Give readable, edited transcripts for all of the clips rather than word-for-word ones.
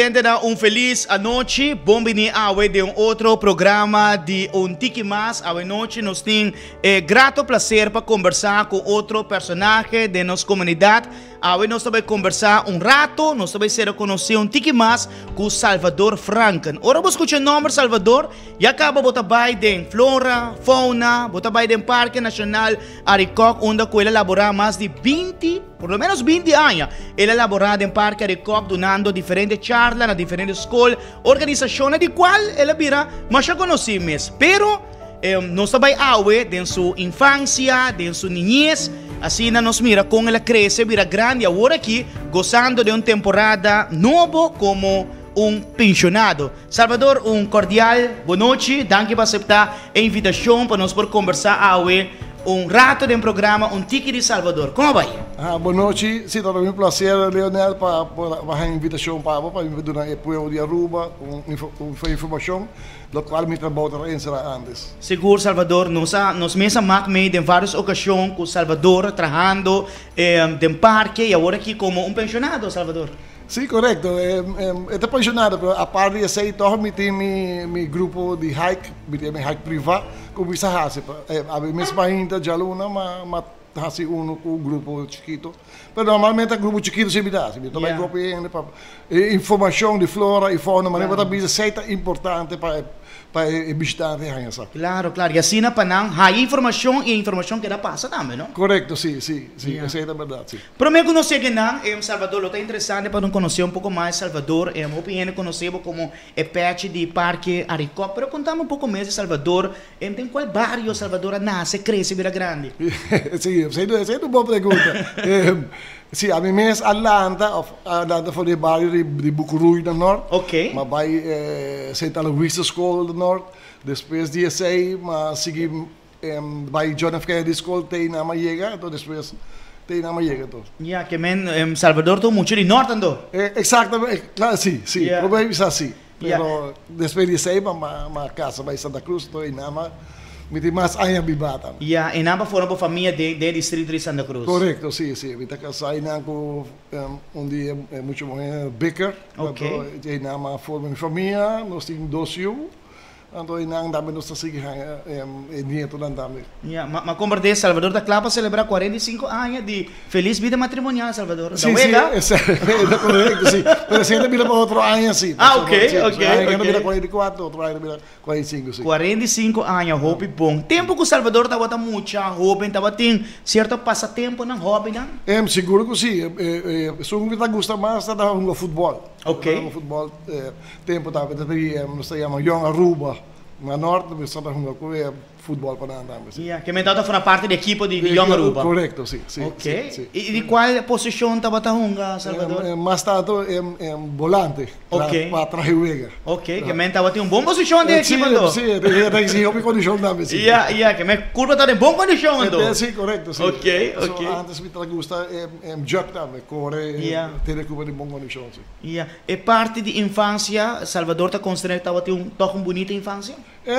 Televidentenan un felis anochi. Bon bini awe den un otro programa di Un Tiki Mas. Awe nochi nos tin e grato placer pa conversa cu otro personahe den nos comunidad. Awe nos ta bay conversa un rato, nos ta bay sera conoci un tiki mas cu Salvador Franken. Ora bo scucha e nomber Salvador, ya caba bo ta bay den flora, fauna, bo ta bay den Parke Nacional Arikok unda cu el a labora mas di 20, por lo menos 20 aña, el a labora den Parke Arikok dunando diferente charla na diferente scol, organisacionnan di cual el a bira masha conoci mes. Pero nos ta bai awe den su infancia, den su niñez, asina nos mira con el a crece bira grandi awor aki gozando den un temporada nobo como un pensionado. Salvador, un cordial bonochi, danki pa acepta e invitacion pa nos por conversa awe un rato den programa Un Tiki di Salvador. Con a bai? Bonochi, si ta un placer Leonel pa por haña invitacion pa bo pa mi por duna e pueblo di Aruba un informacion. Locual mi trabou ta encerá antes. Sigur Salvador, nos a nos mes a mak mee den varios ocasion cu Salvador trahando den parke y awor aki como un pensionado, Salvador. Sí, corecto. E ta pensionado, pero apart di esey toch mi tin mi mi grupo di hike, mi tin mi hike priva cu mi sa haci. Abi mes mainta djaluna ma ma haci uno cu un grupo chikito. Pero normalmente grupo chikito si mi ta haci. Mi ta bay grupo hende pa E informacion di flora y fauna manera bo ta bisa esey ta importante pa e pa e bishitante haña sa. Claro, claro. Y asina pa nan haya informacion y e informacion keda pasa tambe, no? Correcto, si, si, si. Esey ta berdad, si. Prome cu nos yega nan, em Salvador, lo ta interesante pa nos conoce un poco mas Salvador. Em hopi hende conoce bo como e pechi di Parke Arikok, pero contame un poco mes di Salvador. Em den cual bario Salvador a nace, crece, bira grandi? Si, esey ta un bon pregunta. Si, ami mes a lanta of a lanta for di e bario di di Bucuruy na Nort. Ok. M'a bai Sint Aloysius School na Nort. Despues di esei m'a sigui bai John F. Kennedy School te einan m'a yega, anto despues te einan m'a yega anto. Ya, ke men Salvador ta un mucha di Nort anto? Exactamente, claro, si, si, por bai bisa si. Pero despues di esei m'a casa bai Santa Cruz, anto einan m'a mi tin mas aña biba tambe. Ya, einan bo forma bo famia den e distrito di Santa Cruz? Korekto, si, si. Mi ta kasá einan ku un di e mucha muhé Bikker. Anto einan m'a forma mi famia, nos tin dos yu. Anto einan tambe nos ta sigui haña e nietonan tambe. Ya, ma komprendé Salvador ta kla pa selebrá 45 aña di felis bida matrimonial, Salvador. Si, si, esei ta korekto, si. Pero esei ta bira pa otro aña, si. Ah, ok, ok, ok. Aña ta bira 44, otro aña ta bira 45, si. 45 aña, hopi bon. Tempu ku Salvador tabata mucha hóben tabatin sierto pasatemponan, hòbinan? Sigur ku si. Esun ku mi ta gusta mas ta hunga futbòl. Ok. Hunga futbòl. Tempu tabata nos ta yama Jong Aruba na Nort, mi tabata hunga ku e futbòl pa nan tambe, si. Ya, ke men tabata forma parti di ekipo di Jong Aruba. Korekto, si, si. Ok. I di kual posishon tabata hunga, Salvador? Mas tantu bolante. Ok. Pa traha e wega. Ok, ke men tabatin un bon posishon den e ekipo anto. Si, si, e ta exigi hopi kondishon tambe, si. Ya, ya, ke men kurpa tabata den bon kondishon anto. Si, korekto, si. Ok, ok. Pasobra antes mi tabata gusta jòg tambe, kore, tene kurpa den bon kondishon, si. Ya. E parti di infansia, Salvador ta konsiderá ku tabatin un tòg un bunita infansia?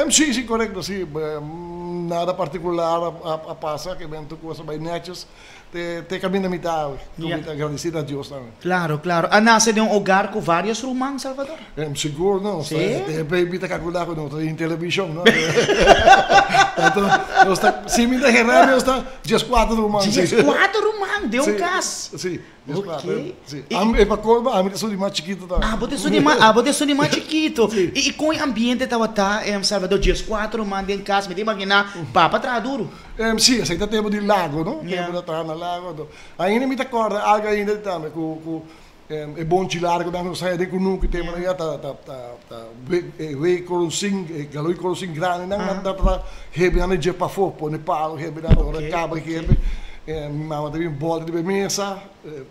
Si, si, korekto, si. Nada partikular a pasa, ke men tur kos a bai nètjes te kaminda mi ta awe. Ku mi ta agradesido a Dios tambe. Klaro, klaro. A nase den un hogar ku vários ruman, Salvador? Sigur no. Si? Te mi ta kalkulá ku no ta tin televishon, no? Anto nos ta, si mi ta hera nos ta dieskuater ruman. Dieskuater ruman den un kas? Si. Ok. Ami e pa colmo ami ta esun di mas chikito tambe. Abo ta esun di mas, abo ta esun di mas chikito. I i con e ambiente tabata em Salvador 14 man den cas mi ta imagina papa traha duro. Si, esaki ta tempo di lago no, tempo ta traha na lago anto ainda mi ta corda algo ainda tambe cu cu e bonchi largo nan nos haya den cunucu tempo nan ya ta ta ta ta wei coroncin e galoi coroncin grandi nan nan ta hebe nan dje pafo pone palo hebe nan ora caba hebe. Mi mama ta bin bolta riba e mesa,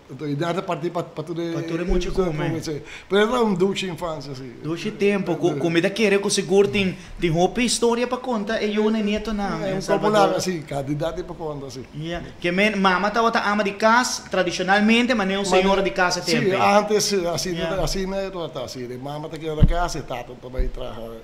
enton e derde parti pa tur e. Pa tur e mucha come. Si. Pero era un dushi infancia si. Dushi tempo cu cu mi ta kere cu sigur tin tin hopi historia pa conta e yunan e nietonan en Salvador. Si, cantidad tin pa conta si. Ya, ke men mama tabata ama di cas tradicionalmente manera un señora di cas e tempo ei. Si, antes asina asina e tabata si, e mama ta keda na cas e tata ta bay traha.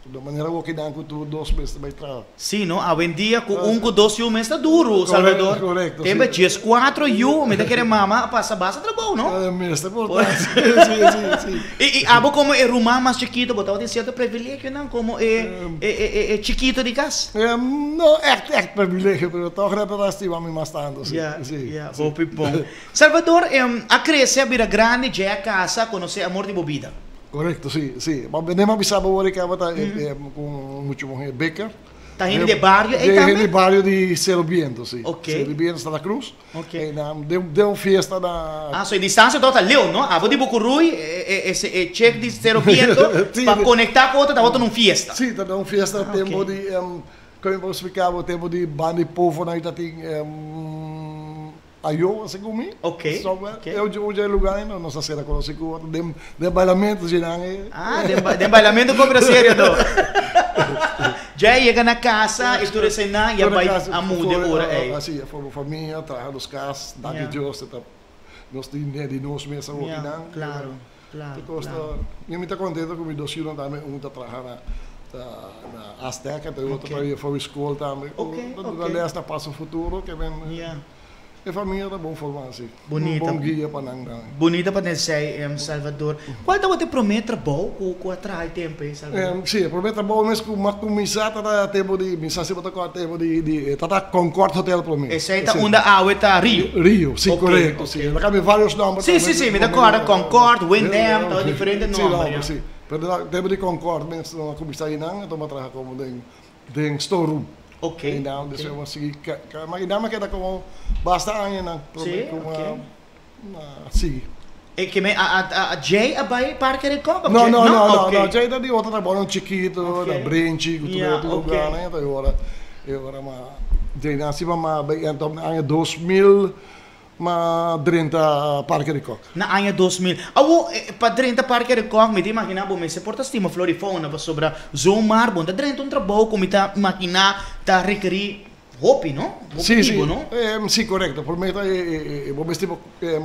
Di manera bo kidan ku tur dos mes ta bai traha. Sí no, awendia ku un ku dos yu mes ta duru, Salvador. Korekto, Tin sí. 14 yu, mi ta kere mama a pasa basta trabou, no? Mes ta por ta, sí, sí, sí. I abo komo e ruman mas chikito, bo tabatin sierto privilegionan komo e e chikito di kas? No ègt, ègt privilegio, pero tòg nan ta stima mi mas tantu, sí. Ya, ya, hopi bon. Salvador, a krese, a bira grandi, dje a kasa, a konosé amor di bo bida. Korekto, si, si. Ma bende m'a bisa bo wor e tabata ku muchu muhé Becker. Ta hende di e bario ei tambe? Hende di e bario di Cerro Viento, si. Ok. Cerro Viento, Santa Cruz. Ok. E nan den un fiesta na. Ah, so e distansia tabata leu, no? Abo di Bucurui, e chek di Cerro Viento, pa konektá ku otro tabata un fiesta. Si, tabata un fiesta tempu di, kon mi por splika bo, tempu di banda di povonan ta tin. Ayo segun mi. Ok. Somewhere. E un dje lugar ei nos a sera conoci cu otro den den bailamento dje nan ei. Ah, den den bailamento con bira serio anto. Dje yega na casa y tur eseinan y a bai a muda e ora ei. Si, a forma famia, traha nos cas, danki Dios ta nos tin di nos mes awor ki nan. Claro, claro. Te costa, mi ta contento cu mi dos yunan tambe, un ta traha na na Azteca, e otro ta for school tambe. Ok, ok. Ta les na Paso Futuro ke men. E famia ta bon forma si. Bunita. Un bon guia pa nan tambe. Bunita pa den esei, Salvador. Cual tabata e prome trabou cu a traha e tempo ei, Salvador? Si, e prome trabou mes cu m'a cuminsa tabata tempo di, mi sa si bo ta acorda tempo di, tabata Concord Hotel prome. Esei ta unda awe ta Rio? Rio, si, corecto, si. El a cambia varios nomber. Si, si, si, mi ta acorda Concord, Wyndham, tabata diferente nomber. Si, si. Pero tempo di Concord mes nos a cuminsa einan, enton m'a traha como den storeroom. Ok. I nan despues bo a sigui ma i nan a keda komo basta añanan prome ku a sigui. E ke men a Jay a bai Parke Rekòp? No no no no no Jay ta di otro trabounan chikitu na Brenchi ku tur otro lugarnan e ora e ora ma Jay nan si mama a bai anto na aña 2000 Ma drenta Parke di Kok. Na aña 2000. Awo, pa drenta Parke di Kok, mi ta imaginá bo mester por ta stima flor i fauna, pasobra zomaar bo no ta drenta un trabou ku mi ta imaginá ta rekerí hopi, no? Hopi Sí, sí. di bo, no? Sí, korekto. Promé ta bo mester por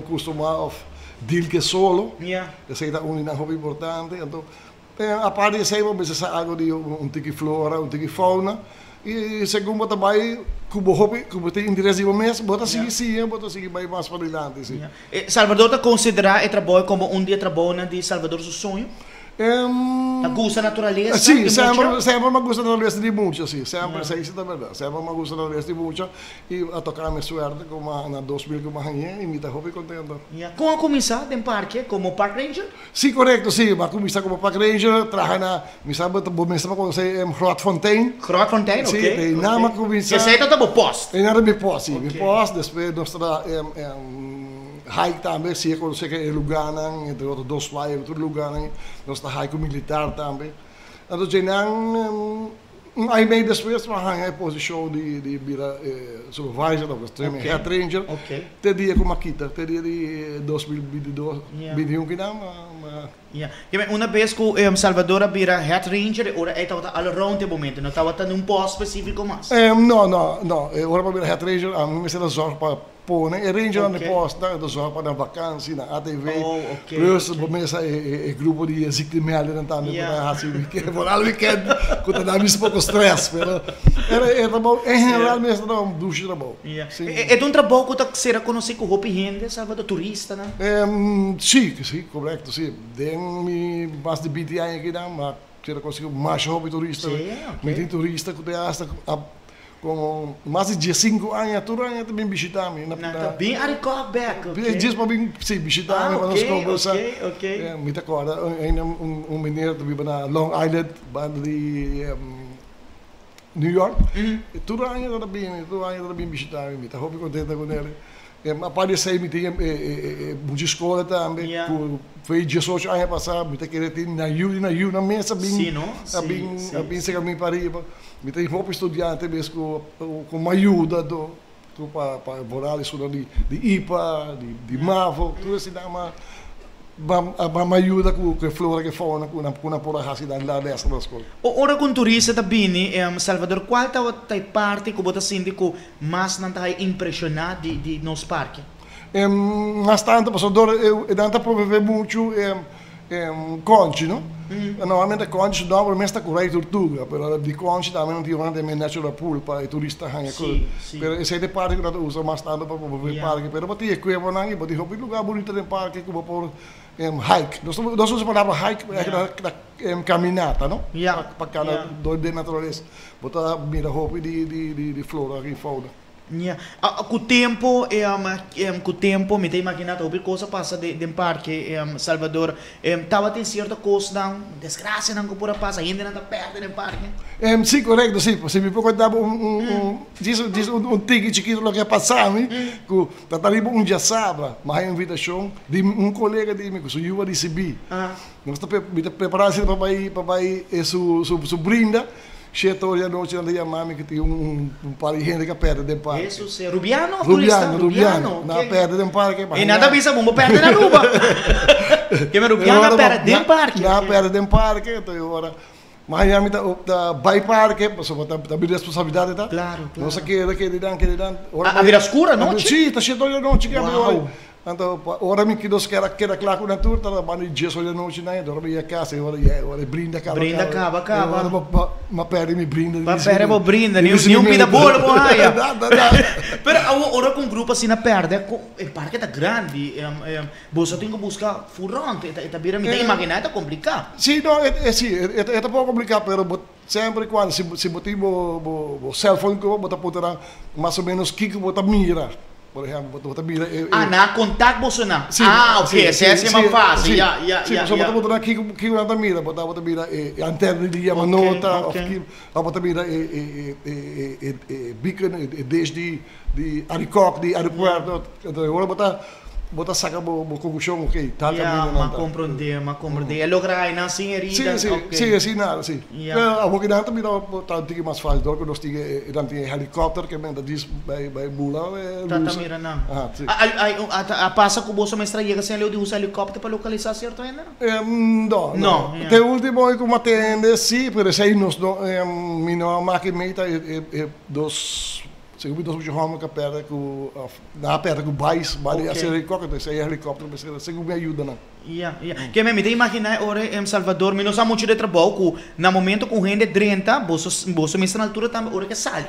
kustumá òf deal ku e solo. Esei ta un di nan hopi importante. Anto, Aparte di esei bo mester sa algo di un tiki flora, un tiki fauna y segun bo ta bay cu bo hopi, cu bo tin interes di bo mes, bo ta sigui siña, bo ta sigui bay mas padilanti, si. Salvador ta considera e trabou como un di e trabounan di Salvador su soño? Ta gusta naturalesa Si, di mucha? semper, semper mi a gusta naturalesa di mucha, si, semper, esei si ta berdad, semper mi a gusta naturalesa di mucha y a toca mi suerte cu mi na 2000 cu mi a hañ'e y mi ta hopi contento. Con a cuminsa den parke como park ranger? Sí, korekto, sí. Mi a kuminsá komo park ranger, traha na, mi sa bo bo mester pa konosé Grootfontein. Grootfontein, Sí, oké, te einan mi a oké. kuminsá. Esei tabata bo post? Einan ta mi post, sí. Mi Oké. post, despues nos ta hike tambe, sí a konosé e lugánan, entre otro Dos Playa, otro lugánan, nos ta hike ku militar tambe. Anto djeinan Un aña y medio despues mi a haña e posicion di bira supervisor of head ranger te dia cu mi a kita, te dia di 2022, 21 kinan mi a. Ya. Una bes cu Salvador a bira head ranger e ora ey tabata all around e momento, no tabata den un post specifico mas? No, no, no. E ora mi a bira head ranger ami mester a zorg pa Pone e rangernan di posta, ta zorg pa nan vakansi, nan ATV, plus bo mesa e grupo di ziektemeldernan tambe ku ta hasi weekend, vooral weekend ku ta da mis poko stress, pero e trabou en general mes ta un dushi trabou. E ta un trabou ku ta ser konosí ku hopi hende, Salvador, turistanan? Si, si, korekto, si. Den mi mas di binti aña akinan mi a keda konosí ku masha hopi turista. Mi tin turista ku ta hasta Como mas di diesinku aña tur aña ta bin bishita mi. Nan ta bin Arikok bek, ok. Djis pa bin si bishita mi pa nos kombersa. Ah, ok, ok, ok. Mi ta korda ainda un meneer ta biba na Long Island banda di New York. Tur aña ta bini, tur aña ta bin bishita mi. Mi ta hopi kontento ku nel. Aparte di esei mi tin e mucha skola tambe ku foi diesocho aña pasa mi ta kere tin nan yu di nan yu nan mes a bin a bin a bin seka mi pariba. Mi tin hopi studiante mes ku ku mi ayuda do ku pa pa vooral esunnan di di ipa di mavo tur esei nan a mi ayuda ku e flora ku e fauna ku nan ku nan por a hasi nan les na skol. Ora ku un turista ta bini Salvador kual ta e parti ku bo ta sinti ku Mas nan ta hay impresioná di di nos parke. Mas tantu pasobra dor e nan ta promové muchu e Konchi, no? Normalmente konchi su nomber mes ta Kurai Tortuga, pero di konchi tambe nan tin un den natural pool pa e turista haña ku. Pero esei ta e parke ku nan ta usa mas tantu pa promove e parke. Pero bo tin e kuevanan i bo tin hopi lugar bunita den parke ku bo por hike. Nos ta usa e palabra hike pero esaki ta kaminata, no? Pa kana dor den naturalesa. Bo ta mira hopi di flora i fauna. Nia. Cu tempo, cu tempo mi ta imagina ta hopi cos a pasa den parke Salvador. Tabatin cierto cosnan, desgracianan cu por a pasa, hendenan ta perde den parke? Si, corecto, si. Si mi por conta bo un, un, un, djis, djis un, un tiki chikito loke a pasa mi, cu ta ta riba un djasabra, mi a haña invitacion di un colega di mi cu su yu a ricibi. Nos ta, mi ta prepara asina pa bay, pa bay e su, su, su brinda. Shete ora di anochi nan ta yama mi ku tin un par di hende ku a pèrdè den parke. Hesus, Rubiano òf turista? Rubiano, Rubiano. Nan a pèrdè den parke. E nan ta bisa bo bo pèrdè na Aruba. Ke men Rubiano a pèrdè den parke. Nan a pèrdè den parke, anto e ora mañana mi ta bai parke pasobra ta mi responsabilidat e ta. Klaro, klaro. Nos a keda, keda einan, keda einan. A bira skur anochi? Si, ta shete ora di anochi. Wou. Anto pa ora mi kidos keda keda kla ku nan tur tabata banda di djes ora di anochi nan anto ora mi yega kas e ora ya ora e brinda kaba Brinda kaba kaba. E ora ma ma pèrdè mi brinda Pa pèrdè bo brinda ni un pida bolo bo haya. Nada nada. Pero awor ora ku un grupo asina pèrdè ku e parke ta grandi boso tin ku buska ful rònt e ta e ta bira mi ta imaginá e ta kompliká. Si no e si e ta poko kompliká pero bo semper i kuando si si bo tin bo bo cellphone ku bo bo ta puntra nan mas o menos kiko bo ta mira. Por ehempel, bo ta mira e. Ah, nan a kontak boso nan? Si. Ah, ok, esei a sema fásil, ya, ya, ya. Si, pasobra bo ta mira kiko, kiko nan ta mira, bo ta, bo ta mira e antena di yama nota, òf ki, òf bo ta mira e, e, e, e, e beacon, e dish di, di Arikok, di aeropuerto, entonces ora bo ta, bo ta saka bo, bo konklushon, ok, tal kaminda nan ta. Ya, m'a komprondé, m'a komprondé. E logra hai nan sin herida, ok. Si, si, si, sin nada, si. Ya. Pero awor ki nan ta bira ta un tiki mas fácil dor ku nos tin e nan tin e helikòpter ke men ta djis bai bai bula e Ta ta lus. mira nan. Aha, si. A a a a pasa ku boso mester a yega sin a leu di usa helikòpter pa lokalisá sierto hende no? No, no. No, ya. Te último ku mi a tende si, pero esei nos no mi no a maki meta e e e dos Segun mi dos mucha hòmber ku a pèrdè ku òf nan a pèrdè ku bais bai di hasi helikòpter, entonces e helikòpter mester segun mi a yuda nan. Ya, ya. Ke men mi ta imaginá e ora em Salvador mi no sa muchu di trabou ku na momento ku un hende drenta boso boso mester na altura tambe ora ke sali.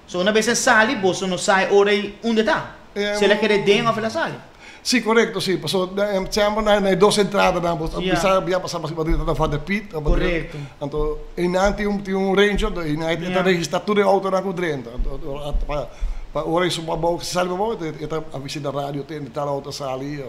So una bes e sali boso no sa e ora ei unda e ta. Si el a keda den òf el a sali. Si, korekto, si. Pasobra semper na e dos entradanan bo ta bisa bia pasa bo drenta na Van der Piet. Korekto. Anto einan tin un tin un ranger, anto einan e ta registrá tur e outonan ku drenta. Anto pa pa ora e subi abou, si sali abou e ta avisá na radio tende tal outo a sali.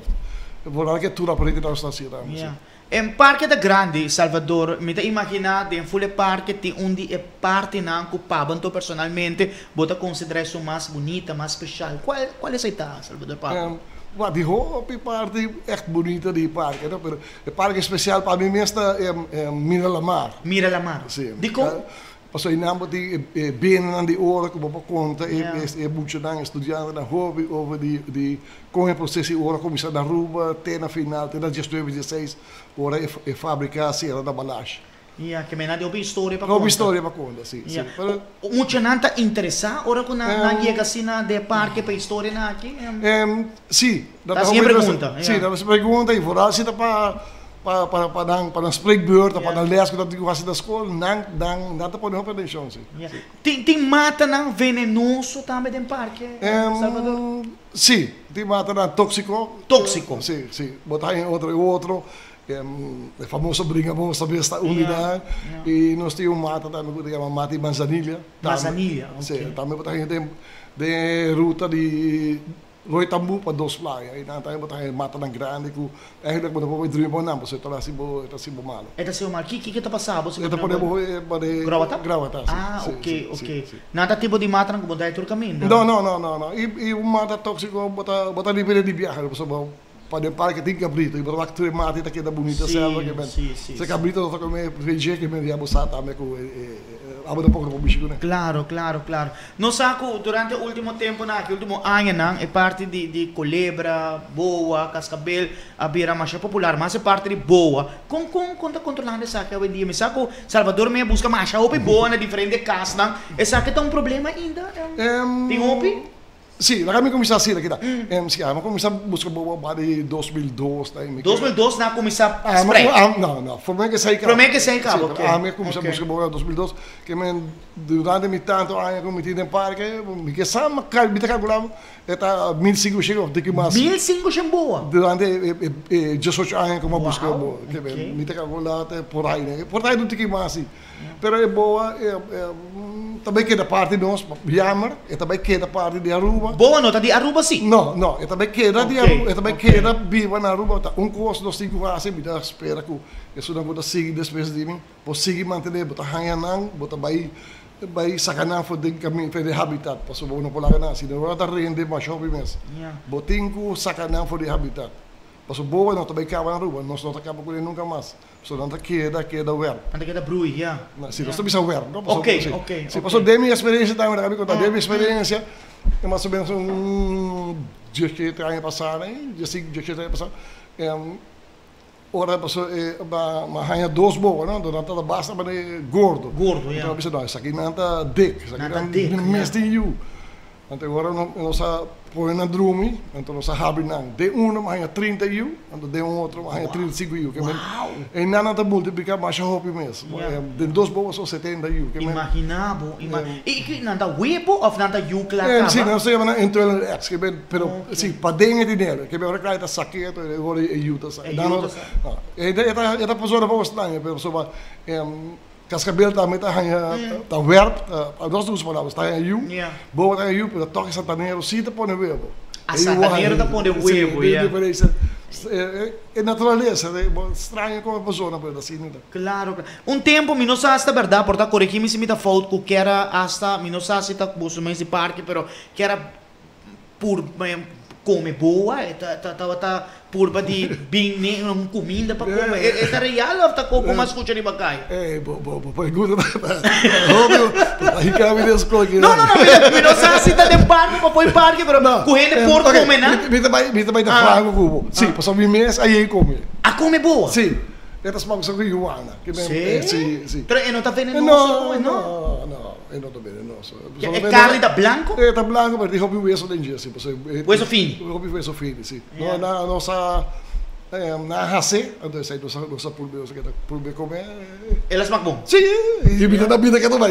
Vooral ke tur aparente nan sta hasi tambe, si. E parke ta grandi, Salvador. Mi ta imaginá den ful e parke tin un di e partinan ku pa bo anto personalmente bo ta konsiderá esun mas bunita, mas speshal. Kual kual esei ta, Salvador, pa bo? Wak, di hopi parti ègt bunita di e parke, no? Pero e parke spesial pa mi mes ta Mira La Mar. Mira La Mar. Si. Dikon? Pasobra einan bo tin e benenan di ora ku bo por konta e muchanan, e studiantenan hopi over di kon e proseso di ora kuminsá na Aruba te na final, te na diesnuebe, diesseis ora e fabrika sera na Balashi. Ya, ke mena di hopi historia pa konta. Hopi historia pa konta, si, si. Ya. Muchanan ta interesá ora ku nan yega asina den e parke pa e historianan aki? Si. Ta hasi e pregunta. Si, ta hasi e pregunta i vooral si ta pa Pa pa pa nan pa nan spreekbeurt of pa nan les ku nan tin ku hasi na skol nan nan nan ta pone hopi atenshon si. Ya. Tin tin matanan venenoso tambe den parke Salvador? Si, tin matanan tóksiko. Tóksiko. Si, si. Bo ta haña otro e otro e famoso bringabos tambe esta un di nan. I nos tin un mata tambe ku ta yama mata di manzanilla. Manzanilla, ok. Si, tambe bo ta haña den den e ruta di Rooi tambú pa dos playa y nan tambe bo ta haña matanan grandi cu eigenlijk bo no por drumi bo nan pasobra e ta haci bo e ta haci bo malo. E ta haci bo malo. Ki ki ta pasa bo si bo E ta drumi pone bo bo Grawata? Grawata, si. Ah, Si, ok, si, ok. si, si. Nan ta tipo di matanan cu bo ta haña tur caminda? No, no, no, no, no. Y y un mata toxico bo ta bo ta libre di biaha pasobra bo pa den parke tin cabrito y bo ta wak tur e mata y ta keda bunita Si, selva ke men si, si, se si. cabrito no ta come vege ke men ya bo sa tambe cu e e abo tampoco no por mishi cune. Claro, claro, claro. Nos sa ku durante e último tempunan aki, último añanan, e parti di di kolebra, boa, kaskabel a bira masha popular, mas e parti di boa. Kon kon kon ta kontrolando esaki awendia? Mi sa ku Salvador mi a buska masha hopi boa na diferente kasnan. Esaki ta un problema ainda? Tin hopi? Si, laga mi kuminsá asina kita. Si, ami a kuminsá buska boa ba di 2002 ta mi. 2002 nan a kuminsá spreid? No, no, promé ke esei kaba. Promé ke esei kaba, ok. Si, ami a kuminsá buska boa na 2002, ke men durante mi tantu aña ku mi tin den parke, mi ke sa, mi ta kalkulá e ta 1500 òf diki mas. 1500 boa? Durante e diesocho aña ku mi a buska boa, ke men mi ta kalkulá te por ai, por ai un tiki mas si. Pero e boa ta bay keda parti di nos, jammer, e ta bay keda parti di Aruba. Boa no ta di Aruba si? No, no, e ta bay keda di Aruba, e ta bay keda biba na Aruba. Ta un cos nos tin cu haci, mi ta spera cu esunnan cu ta sigui despues di mi por sigui mantene, bo ta haya nan, bo ta bay bay saca nan for den caminda, for den habitat, pasobra bo no por laga nan asina, ora ta rende masha hopi mes. Bo tin cu saca nan for di habitat, pasobra boa no ta bay caba na Aruba, nos no ta caba cu ne nunca mas. So nan ta keda, keda werp. Nan ta keda brui, ya. Si, nos ta bisa werp, no? Ok, ok, Si, pasobra den mi experiencia tambe, laga mi conta, den mi experiencia, e mas o menos un diesshete aña pasá, diesinku, diesshete aña pasá, ora pasobra e mi a haña dos boa, no? Anto nan tabata basta manera gordo. Gordo, ya. Anto mi a bisa, no, esakinan ta dik, esakinan mes tin yu. Anto e ora nos a pone nan drumi, anto nos a habri nan. Den uno mi a haña 30 yu, anto den un otro mi a haña 35 yu. E nan nan ta multipliká masha hopi mes. Den dos bobo so 70 yu. Imaginá bo, i ki nan ta webu òf nan ta yu kla kaba? Si, nos ta yama nan internal eggs, pero si, paden e dinero. Ke ora kla e ta sak'é, anto e ora e yu ta sa. E yu ta sa. E ta persona poko straño, pero pasobra Cascabel tambe ta haña, ta werp, nos ta usa palabra, ta haña yu, bobo ta haña yu, pero toki santanero si ta pone webo. A santanero ta pone webo, ya. E naturalesa, straño como e persona, pero ta asina ta. Claro, claro. Un tempo mi no sa si ta berdad, por ta coregi mi si mi ta fout, cu kier hasta, mi no sa si ta boso mes di parke, pero kier a pur come boa, e ta tabata purba di bin ne un cuminda pa come. E ta real of ta como a scucha riba caya? Ey, bo bo bo pregunta ta hopi, ta hinca mi den scol aki. No, no, no, mi no sa si ta den parke of afo'i parke, pero cu hende por come nan. Mi ta bay, mi ta bay ta franco cu bo. Si, pasobra mi mes a yey come. A come boa? Si. E ta smaak so cu yuana. Si? Si, si. Pero e no ta venenoso como e no? No, no. E no ta venenoso. E carni ta blanco? E ta blanco, pero tin hopi weso den dje, si. Weso fini? Hopi weso fini, si. No, na, nos a, na a hace, anto esei nos a, nos a purbe, nos a keda purbe come. El a smak bon? Si, y mi ta na bida keto bai.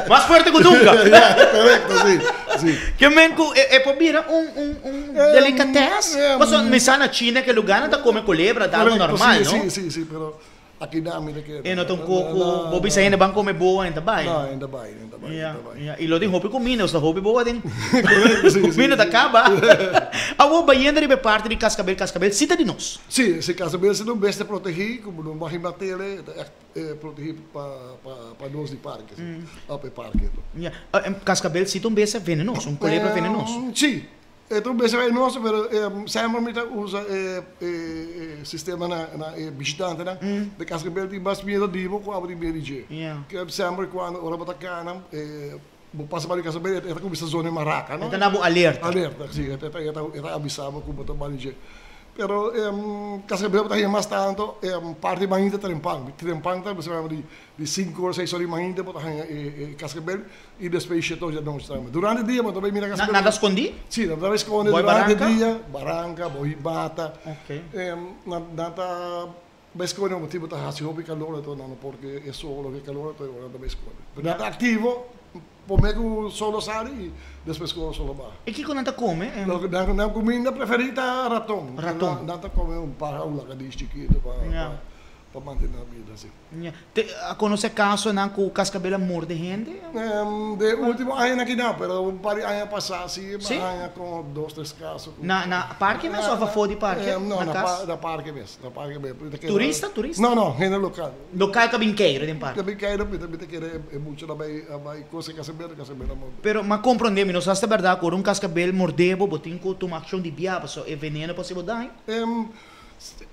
Mas fuerte cu nunca. Ya, correcto, si, si. Ke men cu e por bira un, un, un delicatessen? Pasobra mi sa na China ke lugar nan ta come culebra, ta algo normal, no? Si, si, si, pero Aki na mi ta keda. E no ta un koko, bo bisa hende ban kome boa, en ta bai. No, en ta bai, en ta bai, en ta bai. Ya, y lo tin hopi kuminda, nos ta hopi boa den kuminda ta kaba. Awor bayendo riba e parti di Cascabel, Cascabel si ta di nos. Si, si Cascabel si ta un bestia protegí, ku bo no mag mat'el, e ta ègt protegí pa pa nos di parke, si, op e parke. Ya, Cascabel si ta un bestia venenoso, un kolebra venenoso. Si, E ta un bes venenoso, pero semper mi ta usa e sistema na e bishitantenan. De cascabel tin mas miedo di bo ku abo tin miedo di dje. Ke semper kuando ora bo ta kana, bo pasa pa di cascabel, e ta kuminsa zona e maraca, no? E ta na bo alerta. Alerta, si. E ta avisa bo ku bo ta bali dje. Pero cascabel bo ta haña mas tanto parti mainta trempan. Trempan ta bisa di sinku ora, seis ora di mainta bo ta haña e cascabel. I despues shete ocho anochi tambe. Durante dia bo ta bai mira Nan ta skondi? Si, nan ta bai skonde Boi durante baranka? dia, baranka, boi mata. Ok. Nan ta bai skonde motibu ta hasi hopi kalor anto nan no por ke e sol of e kalor anto nan ta bai skonde. Pero nan ta aktivo prome ku sol a sali i despues ku sol a baha. I kiko nan ta kome? Nan kuminda preferi ta raton. Raton. Nan ta kome un paha un lakadis chikitu pa pa mantene nan bida si. Te a conoce casonan cu cascabel a morde hende? De ultimo añanan aki no, pero un par di aña pasa si Si? a haña como dos tres caso. Na na parke mes of afo di parke? No, Na cas? na parke mes, na parke mes. Mi ta kere- Turista, turista? No, no, hende local. Local cu a bin keiro den parke? Cu a bin keiro, mi ta mi ta kere e mucha a bay a bay cose cascabel, cascabel a morde. Pero m'a comprende, mi no sa si ta berdad cu ora un cascabel morde bo, bo tin cu tuma accion di bia pasobra e veneno por haci bo daño.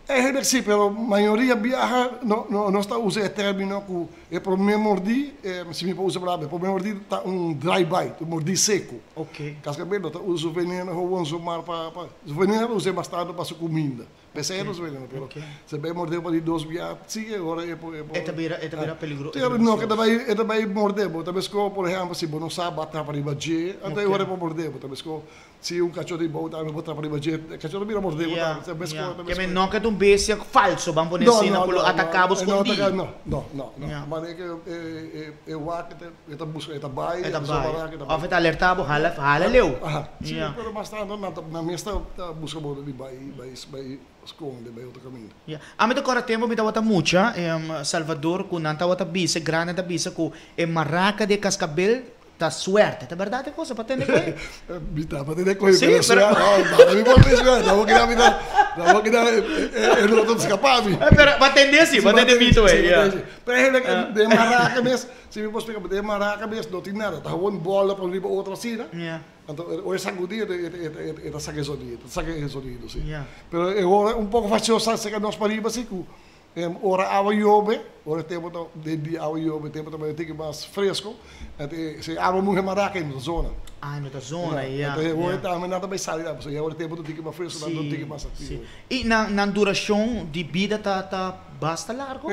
Eigenlijk si, pero mayoria biaha nos ta usa e termino ku e promé mordí, si mi por usa e palabra, e promé mordí ta un dry bite, un mordí seku. Kaskabel no ta usa su veneno gewoon zomaar pa, su veneno ta us'é bastante pa su kuminda. P'esei nos wele, pero se bai morde bo di dos bia, si e ora e por e por. E ta bira e ta bira peligro. Si, no ke ta bai e ta bai morde bo, ta mesko por ehempel si bo no sa bo a trapa riba dje, anto e ora e por morde bo, ta mesko si un kachó di bou tambe bo trapa riba dje, e kachó ta bira morde bo tambe, ta mesko ta mesko. Ke men no ke ta un bestia falso, ban pone asina, ku lo ataka bo skondí. No, no, no, no, manera ke e e wak e ta buska e ta bai, E ta bai, òf e ta alertá bo, hala hala leu. Aha, si, pero mas tantu nan ta nan mes ta buska bo di bai bai bai skonde bai otro kaminda. Ya, ami ta kòrda tempu mi tabata mucha, Salvador, ku nan tabata bisa, e grandenan ta bisa ku e maraka di e kaskabel ta suerte. Ta bèrdat e kosa? Pa tende koe? Mi ta pa tende koe, pero suerte, no, nada mi por tin suerte, no por keda mi ta, no por keda e no ta skapa mi. Pero pa tende si, pa tende mito ei, ya. Pero eigenlijk den maraka mes, si mi por splika, den maraka mes no tin nada, ta gewoon bola pon riba otro asina, anto ora e sagudi e ta saka e sonido, e ta saka e sonido si. Pero e ora un poko fastioso sa seka nos pariba si ku ora awa yobe, ora e tempo ta den dia awa yobe, e tempo ta bai tiki mas fresco, anto si awa muha maraka e no ta zona. Ah, e no ta zona, ya. Anto e ora tambe nan ta bai sali tambe, pasobra ora e tempo ta tiki mas fresco nan ta tiki mas aktivo. I nan durashon di bida ta basta largo?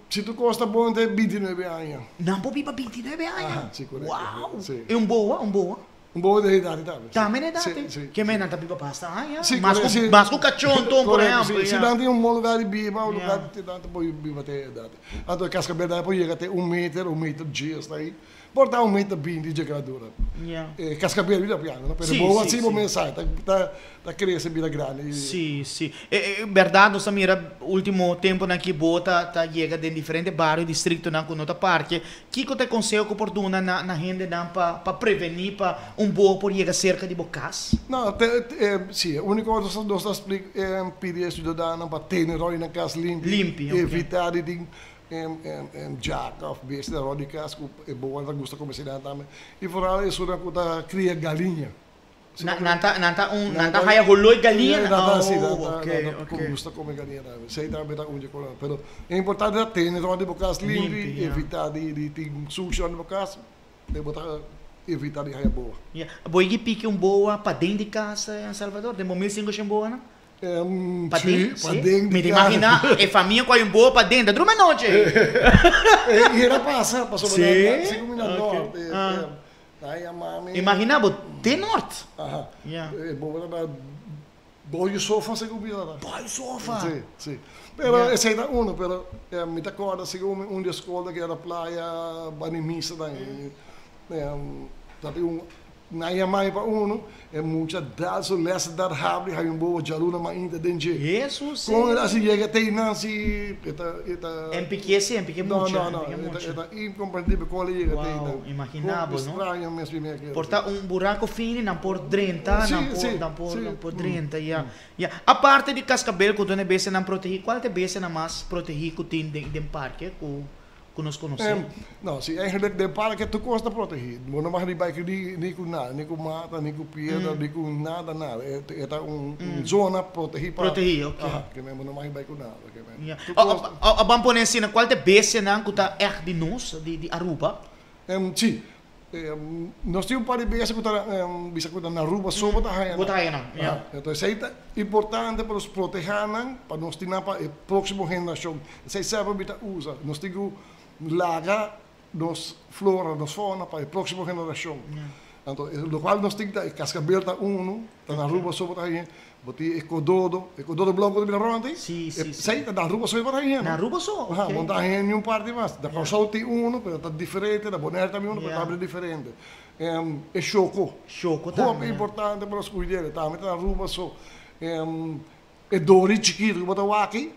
Si tur kos ta bon te bintinuebe aña. Nan por biba bintinuebe aña? Aha, si korekto. Wow! Si. I un boa, un boa? Un boa den edad tambe. Tambe den edad? Si, si. Ke men nan ta biba basta aña? Si, Mas ku, si. mas ku kachon ton, por Korekto, ehèmpel, si. Si ya. nan tin un bon lugar di biba, un Ya. lugar di nan ta por biba te edad. Anto e kaskabel nan por yega te un meter, un meter djes ta ahí. Por ta un meter binti dje gradura. Ya. E kaskabel mi ta piando, no? Pero Sí, boa sí, si bo sí. mes sa, ta ta ta krese bira grandi. Sí, sí. E e bèrdat nos ta mira último temponan aki bo ta ta yega den diferente bario, distriktonan ku no ta parke. Kiko ta e konseho ku por duna na na hendenan pa pa prevení pa un boa por yega serka di bo kas? No, te e si, e úniko nos ta nos ta splik pidi e siudadanonan pa tene rònt di nan kas limpi, Limpi, ok. evitá di tin Jack of bestia rond di cas cu e boa ta gusta come esnan tambe y vooral esunnan cu ta cria galiña. Nan ta nan ta un nan ta haya holoi galiña? Nan ta si nan Oh ta okay nan ta okay. gusta come galiña tambe esey tambe ta un dje cosnan pero e importante ta tene rond di bo cas limpi Limpi ya. evita di di tin sushi rond di bo cas e bo ta evita di haya boa. Ya bo yigi piki un boa paden di cas en Salvador den bo 1500 boanan? Sí, paden Mi ta imagina e famia ku hay un boa paden ta drumi anochi. E era pasa, pasobra Sí? na si ku mi na Ok. nort, nan yama mi. Imagina bo te nort. Aha. Ya. E boa ta boyu sofa segun mi ta. Boyu sofa. Sí, sí. Pero esei ta uno, pero mi ta kòrda segun mi un di e skolnan ku era playa bani misa ta tabatin un Nan yama mi pa unu, e mucha dal su les dar habri hay un bobo djaluna mainta den dje. Hesus Kon el a si yega te einan si e ta e ta. En pikie si, en pikie No, mucha, no, no, en pikie e ta mucha. e ta incomprendibel kon el a yega te einan. Wow, imagina bo, Hopi no? straño mes mi mi a kere. Por ta un buraco fini nan por drenta, Si, nan por, si, nan por, si. nan por drenta, ya. Ya. Aparte di cascabel cu duna e bestianan protegi, cual ta e bestianan mas protegi cu tin den den parke cu ku nos konosé? No, si eigenlijk den parke tur kos ta protegí. Bo no mag riba aki ni ku nada, ni ku mata, ni ku piedra, ni ku nada, nada. E ta un zona protegí pa. Protegí, oké. Aha, ke men bo no mag riba ku nada. Ke men. Ya. Tur kos ta. A ban pone asina, kual ta e bestianan ku ta ègt di nos, di Aruba? Si. Nos tin un par di bestia ku ta bisa ku ta na Aruba so bo ta haña nan. Bo ta haña nan, ya. Enton esei ta importante pa nos protehá nan, pa nos tin nan pa e próksimo generashon. Esei semper mi ta usa. Nos tin ku laga nos flora, nos fauna pa e próksimo generashon. Anto lokual nos tin ta e kaskabel ta unu, ta na Aruba so bo ta haña. Bo tin e kododo, e kododo blou ku ta bira rònt ei. Sí, sí, sí. Esei ta na Aruba so bo ta haña. Na Aruba so? Aha, bo no ta haña niun parti mas. Na Kòrsou tin unu, pero ta diferente, na Bonaire tambe unu, pero tambe ta diferente. E shoko. Shoko tambe. Hopi importante pa nos kuid'é, tambe ta na Aruba so. E dori chikitu ku bo ta wak ei,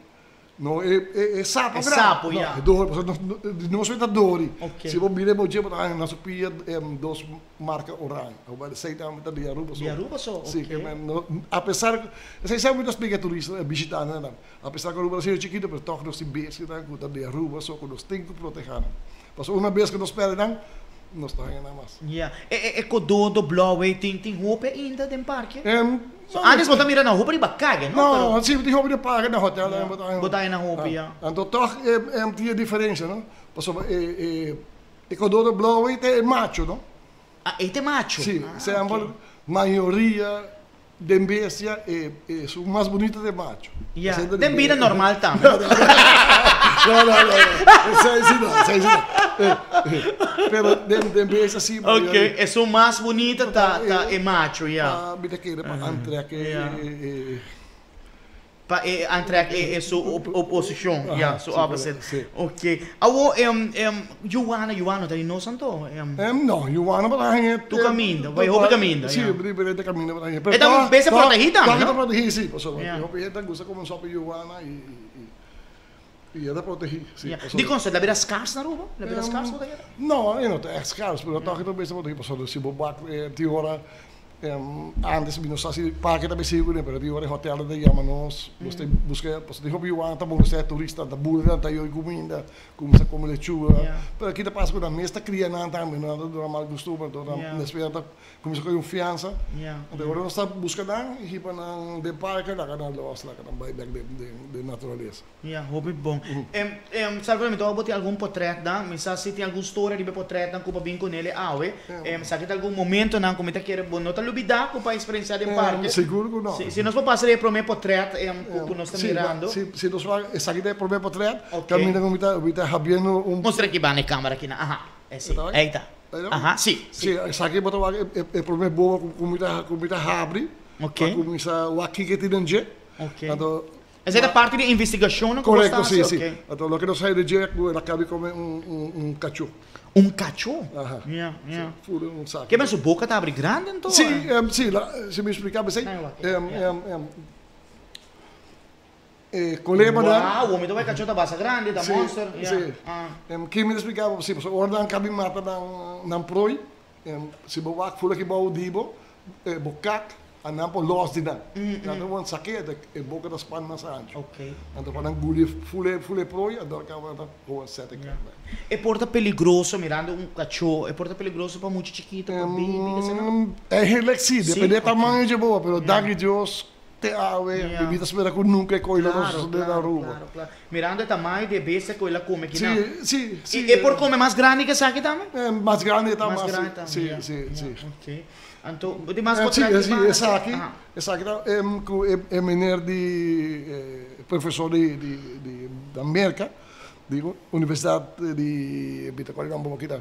No, e e e sapo E grandi. sapo, No, ya. e dori, pasobra nos nos wet ta dori. Oké. Si bo mira e boje bo ta haña na su pia dos marka oranje. Awor esei tambe ta di Aruba so. Di Aruba so, Si, oké. ke men no, apesar ku, esei semper mi ta splika e turista, e bishitantenan, apesar ku Aruba ta siña chikito, pero tòg nos tin bestianan ku ta di Aruba so ku nos tin ku protehá nan. Pasobra una bes ku nos pèrdè nan, nos ta haña nan mas. Ya. E e e kododo blou ei tin tin hopi ainda den parke? No. Antes bo ta mira nan hopi riba kaya, no? No, Pero si tin hopi den parke, na hotel tambe bo ta haña Bo ta haña nan hopi, ya. Anto tòg e tin e diferensia, no? Pasobra e e e kododo blou ei ta e macho, no? Ah, ei ta e macho? Si, Ah, semper oké. mayoria. Den bestia e esun mas bunita ta e macho. Ya, den bida normal tambe. No, no, no, esei si no, esei si no. Pero den den bestia si. Ok, esun mas bunita ta ta e macho, ya. Pa mi ta kere pa antrek e. Pa e aantrek e su oposicion, ya, su opposite. Si. Ok. Awo, Juwana, Juwana no ta di nos anto? No, Juwana por haña. Tu caminda, bai hopi caminda, ya. Si, diferente caminda por haña. E ta un bese protegi tambe, no? E ta protegi, si, pasobra hopi hende ta gusta come un sopi Juwana y y e ta protegi, si. Dikon so? La bira scars na Aruba? La bira scars bo ta kere? No, e no ta echt scars, pero toch e ta un bese protegi, pasobra si bo bak tin ora. Antes mi no sa si parke ta besi kuné, pero di ora e hotelnan ta yama nos, nos ta buska, pasobra tin hopi yuan ta bon ser turista, ta bula nan ta yoy kuminda, kuminsá kome lechuga. Pero aki ta pasa ku nan mes ta kria nan tambe, nan ta duna mal kustumber, anto nan despues nan ta kuminsá kohe un fiansa. Anto ora nos ta buska nan, hiba nan den parke, laga nan los, laga nan bai bèk den naturalesa. Ya, hopi bon. Salvador, mi ta wak bo tin algun potretnan. Mi sa si tin algun storia riba e potretnan ku bo a bin ku nel e awe. Sa ki ta algun momentonan ku mi ta kere bo no ta lubida ku bo a eksperensiá den parke. Sigur ku no. Si nos por pasa riba e promé potret ku nos ta mirando. Si, si nos wak esaki ta e promé potret, kaminda ku mi ta habiendo un. Mustra aki banda e kamera aki nan. Aha, esei. Ei ta. Aha, si. Si, esaki bo ta wak e promé boa ku mi ta habri. Pa kuminsá wak kiko tin den dje. Anto. Esei ta parti di e investigashonnan ku bo sta hasi? Korekto, si, si. Anto loke nos haña di dje ku el a kabi kome un kachó. Un kachó? Aha. Ya, ya. Si, furu un saki. Ke men su boka ta abri grandi anto? Si, si, si mi splika besei. E kolebanan. Wauw, mi ta wak e kachó ta basa grandi, ta monster. Si, si. Ke mi ta splika bo, si, pasobra ora nan kabi mata nan prooi, Si bo wak fula ki bou di bo, e bo kak a nan por los di nan. Nan ta won sake e boka ta span mas ancho. Anto pa nan guli fula fula e prooi anto a kaba nan ta hoga sete e kak nan. E por ta peligroso mirando un kacho, e por ta peligroso pa mucha chikito, pa baby, kese nan? Eigenlijk si, depende e tamaño dje boa, pero danki Dios Te awe, mi ta spera ku nunka e koe lo no sosodé na Aruba. Claro, claro. Mirando e tamaño di e bestia ku el a kome kinan. Sí, sí, sí. I e por kome mas grandi ku esaki tambe? Mas grandi ta mas. Mas grandi tambe, Sí, sí, sí. Ok. Anto, bo tin mas por trae Sí, sí, esaki, esaki ta ku e meneer di, profesor di, di, di Merka, di Universidat di, mi ta kòrda e nomber aki ta,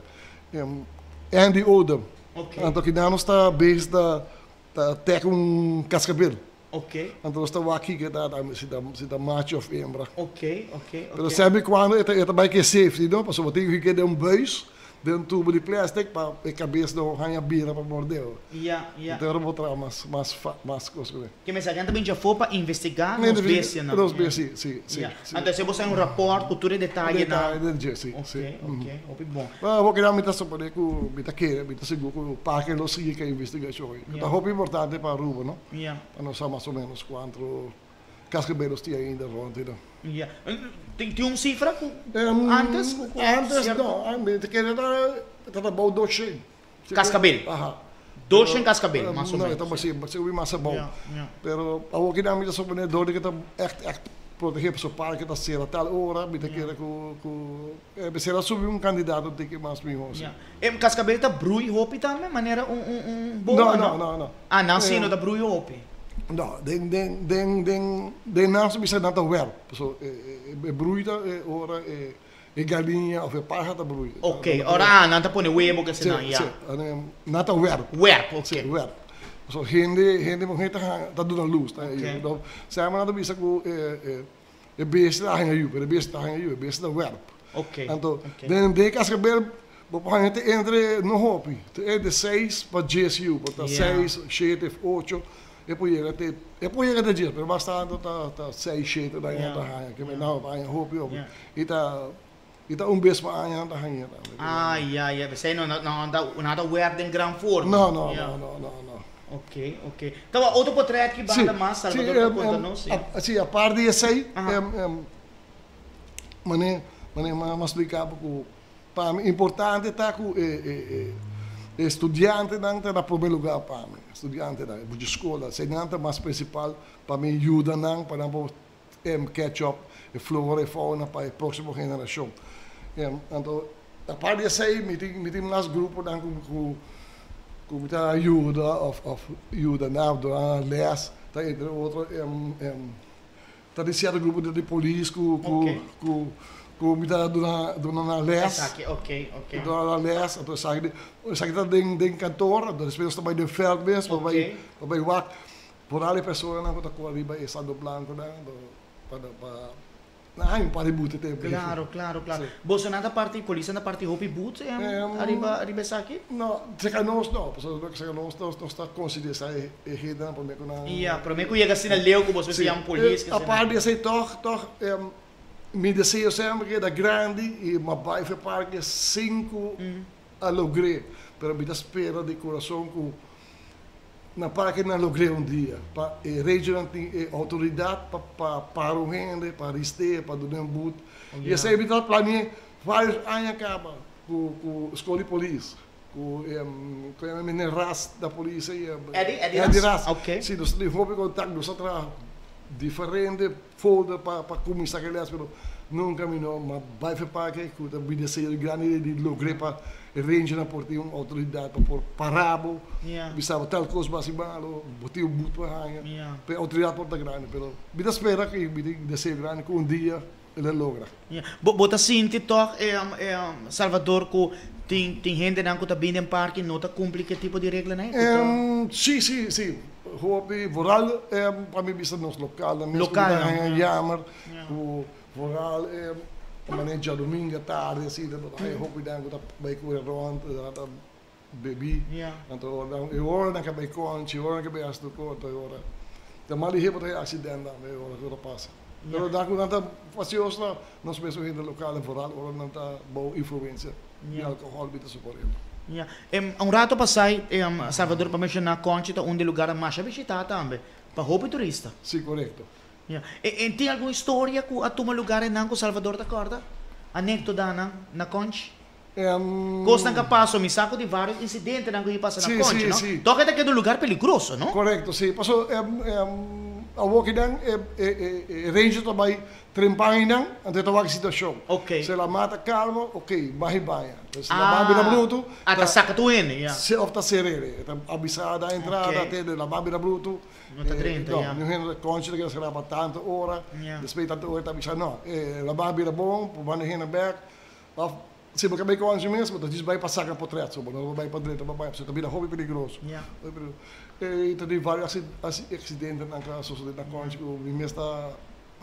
Andy Odom. Ok. Anto kinan nos ta bezig ta Ta tek un kaskabel. Ok. Anto nos ta wak kiko ta si ta si ta macho of hembra. Ok, ok, ok. Pero semper y cuando e ta e ta bai ke safety no, pasobra bo tin ku hik'é den un buis, den un tubo di plastic pa e kabes no haña bira pa mordé bo. Ya, ya. Anto ora bo traha mas mas fa mas kos kuné. Ke mester nan ta bin djafó pa investigá nos bestianan. Nos bestia, si, si, Ya. si. Anto esei bo sa un rapòrt ku tur e detayenan. Detaye den dje, si, si. Ok, ok, hopi bon. Bueno, hopi nan mi ta supone ku mi ta kere, mi ta sigur ku parke lo sigui ku e investigashon ei. Ta hopi importante pa Aruba, no? Pa nos sa mas o ménos kuantu kaskebelos tin ainda rònt ei nan. Ya. Tin un sifra ku antes ku Antes no, mi ta kere ta ta abou doshen. Kaskabel? Aha. Doshen kaskabel, mas o No, ménos. e ta sigur mas abou. Pero awor kinan mi ta supone dor di ku ta ègt ègt protegé pasobra parke ta sera tal ora, mi ta kere ku ku Mester a subi un candidato un tiki mas miho si. Ya. E cascabel ta brui hopi tambe manera un un un boa no? No, no, no. Ah, nan si no ta brui hopi. No, den den den den den nan su bisa nan ta werp. Paso e e brui ta e ora e e galiña of e paha ta brui. Ok, ora ah nan ta pone webo kese nan, ya. Si, si. Nan ta werp. Werp, ok. Si, werp. Paso hende hende muher ta ta duna luz. Ok. Semper nan ta bisa ku e e E bestia ta haña yu, pero e bestia ta haña yu, e bestia ta wèrp. Anto, den den e kaskabel bo por haña te entre, no hopi, te entre seis pa dies yu, por ta seis, shete, ocho, e por yega te, e por yega te dies, pero mas tantu ta ta seis, shete nan ta haña, ke men nan ta haña hopi hopi. I ta i ta un bes pa aña nan ta haña tambe. Ah, ya, ya. P'esei no no no ta no ta wèrp den gran forma. No, no, no, no, no, no. Ok, ok. Tawa otro potret ki banda mas Salvador ta konta nos? Si, si, apart di esei, mane mane m'a splika bo ku pa mi importante ta ku e e e studiantenan ta na prome lugar pa mi, studiantenan, e buchi skola, eseinan ta mas prinsipal pa mi yuda nan pa nan por catch up e flora e fauna pa e proximo generacion. Anto apart di esey mi tin mi tin mas gruponan cu cu Ku mi ta yuda òf òf yuda nan òf duna nan lès ta entre otro ta di sierto grupo di polis ku ku ku ku mi ta duna duna nan lès. Esaki ok ok. Duna nan lès anto esaki esaki ta den den kantor anto despues nos ta bai den vèlt mes pa bai pa bai wak por al e personanan ku ta kore riba e Santo Blanconan anto pa pa Nan haña un par di boete tempu. Claro, claro, claro. Sí. Boso nan ta parti, polis nan ta parti hopi boet ariba, ariba esaki? No, cerca nos no, pasobra cerca nos nos nos ta considera e e hendenan prome cu nan. Ya, prome cu yega asina leu cu boso mester yama polis. Sí. Apart di esey toch, toch mi deseo semper keda grandi y mi a bay for e parke sin cu a logr'e, pero mi ta spera di curason cu Na para ke nan logr'é un dia, pa e reynan tin e outoridat pa pa para un hende, pa arest'é, pa dun'é un but. I esei mi ta plani'é vários aña kaba ku ku skol di polis, ku e ku e meneer Ras da polis ei. Eddie, Eddie Ras? Eddie Ras. Oké. Si, nos tin hopi kontak, nos a traha diferente folder pa pa kuminsá ku e lès, pero nunka mi no a bai for parke ku ta mi deseo grandi di logr'é pa E rangernan por tin un outoridat pa por para bo, bisa bo tal kos bo hasi malo, bo tin un but pa haña. Pa e outoridat por ta grandi, pero mi ta spera ku mi tin deseo grandi ku un dia el a logra. Bo bo ta sinti tòg Salvador ku tin tin hendenan ku ta bini den parke no ta kumpli ku e tipo di reglanan ei? Ku ta. Si, si, si. Hopi, vooral pa mi bisa nos lokalnan mes ku ta haña yamer ku Vooral e manera djadumingu atardi asina bo ta haya hopi nan ku ta bai kore rònt nan ta bebí anto ora nan e ora nan ka bai kònchi e ora nan ka bai hasi tur kos anto e ora ta mal lihé bo ta haya aksident tambe e ora ku ta pasa pero nan ku nan ta fasioso ta nos mes hende lokal vooral ora nan ta bou influensia di alkohòl mi ta suponé. Ya. Un rato pasai Salvador pa menshoná kònchi ta un di lugarnan masha bishitá tambe pa hopi turista. Si korekto. Ya. E tin algun historia ku a tuma lugar einan ku Salvador ta kòrda? Anekdodanan na Kònchi? Kosnan ku a pasa, mi sa ku tin vários insidentenan ku a pasa na Kònchi, no? Tòg e ta keda un lugar peligroso, no? Korekto, si. Pasobra awor kinan e ranger ta bai trempan einan, anto e ta wak e situashon. Si el a mata kalma, ok, baha i baña. Si el a baha bira brutu, ta. Ta saka tur hende, ya. Òf ta ser'é. E ta abisá na entrada, te el a baha bira brutu. No ta drenta, ya. No, niun hende ta konchi ta keda sera pa tantu ora. Despues di tantu ora ta bisa no, e labá bira bon, por manda hende bek. Of si bo ke bai konchi mes, bo ta djis bai pa saka potret so, bo no ta bai pa drenta pa bai, pasobra ta bira hopi peligroso. Hopi peligroso. E ta tin varios aksidentenan ku a sosode na konchi ku mi mes ta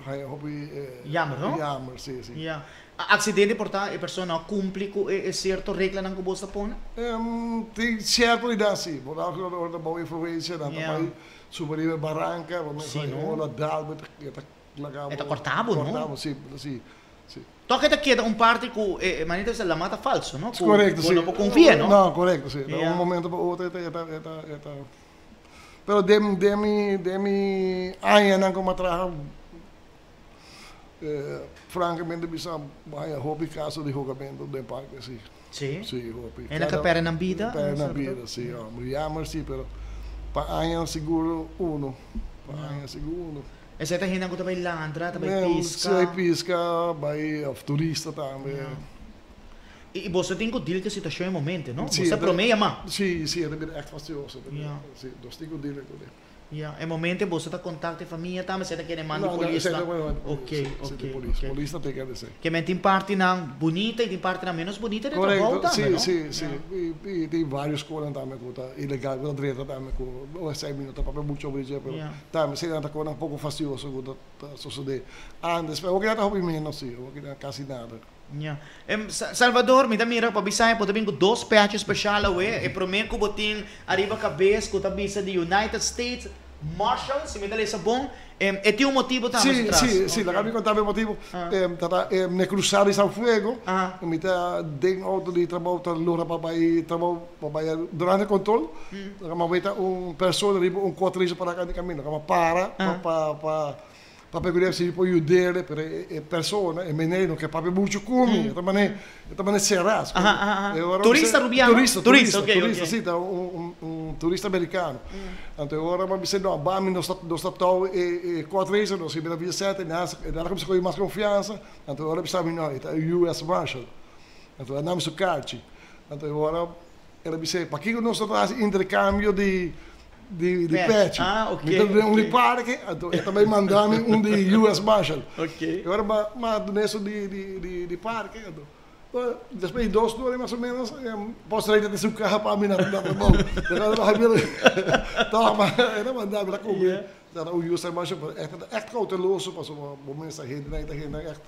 haña hopi Jammer, no? Jammer, si, si. Ya. Aksidente por ta e persona no a kumpli ku e sierto reglanan ku bo ta pone? Tin sierto lidat si. Bo ta ora ta bou influensia, nan ta bai subi riba e baranka, bo mester Si, no? ora dal bo e ta laga bo. E ta kòrta bo, no? Kòrta bo, si, si, si. Tòg e ta keda un parti ku e manera ta bisa lamá ta falso, no? Ku Korekto, bo si. no por konfia, no? No, korekto, si. Na Ya. un momento pa otro e ta, e ta, e ta, e ta. Pero den, den mi, den mi añanan ku mi a traha. Francamente bisa bo haya hopi caso di hogamento den parke si. Si? Si, hopi. Hende ka perde nan bida? Perde nan bida, si. Jammer si, pero pa aña sigur uno. Pa aña sigur uno. Esei ta hendenan ku ta bai landra, ta bai piska? Si, bai piska, bai of turista tambe. I boso tin ku deal ku e situashon e momento, no? Si. Boso ta promé yamá. Si, si, e ta bira ègt fastioso. Si, nos tin ku deal ku e. Ya, e momento boso ta contacta e famia tambe, esei ta kende manda No, no, polis esei ta nan. kende manda polis. Ok, Sí, ok, di polis. ok. Polis ta take esei. Ke men tin partinan bunita y tin partinan menos bunita den trabou Correcto, tambe, sí, no? sí, sí. Ya. Y, y tin varios scolnan tambe cu ta ilegal, cu ta drenta tambe cu, oh, esei mi no ta papia mucho over dje, pero Ya. tambe eseinan ta cosnan poco fastioso cu ta, ta sosode antes, pero awor ta hopi menos, sí, awor casi nada. Ya. Salvador, mi ta mira pa bisa bo ta bin ku dos peacho special awe. E prome ku bo tin ariba kabes ku ta bisa di United States Marshal, si mi ta lesa bon. E tin un motibo tambe Si, su tras. si, si. Laga mi konta bo e motibo. Ta ta n'e krusada di San Fuego, mi ta den outo di trabou ta lora pa bai trabou, pa bai durante kontrol. Laga mi a weta un persona riba un kuatrisa para kanda kaminda. Laga mi a para pa pa Papia ku debe sirbi pa yud'é, pero e persona, e meneer no ke papia muchu ku mi, e ta manera, e ta manera será. Aha, aha. E ora Turista rubiano? Turista, Turista, turista, ok, turista, ok. si, ta un un turista amerikano. Anto e ora mi a bisa, no, ba mi nos ta nos ta tou e e kòt reis, nos hib'é na Villa Sete, nan a kuminsá kohe mas konfiansa, anto e ora a bisa mi, no, e ta US Marshal. Anto a dami su karchi. Anto e ora. El a bis'é, Pakiko nos no ta hasi interkambio di di Pèchi. pèchi? Ah, ok, Mi ta duna un di ok. parke, anto e ta bai manda mi un di US Marshal. Ok. E ora m'a m'a duna esun di di di di parke, anto despues di dos luna mas o ménos Post Rey ta tin su kaha pa mi na na trabou. Tòg ma el a manda mi ta kume ta un US Marshal, pero e ta ègt kouteloso pasobra bo mester hendenan ta hendenan ègt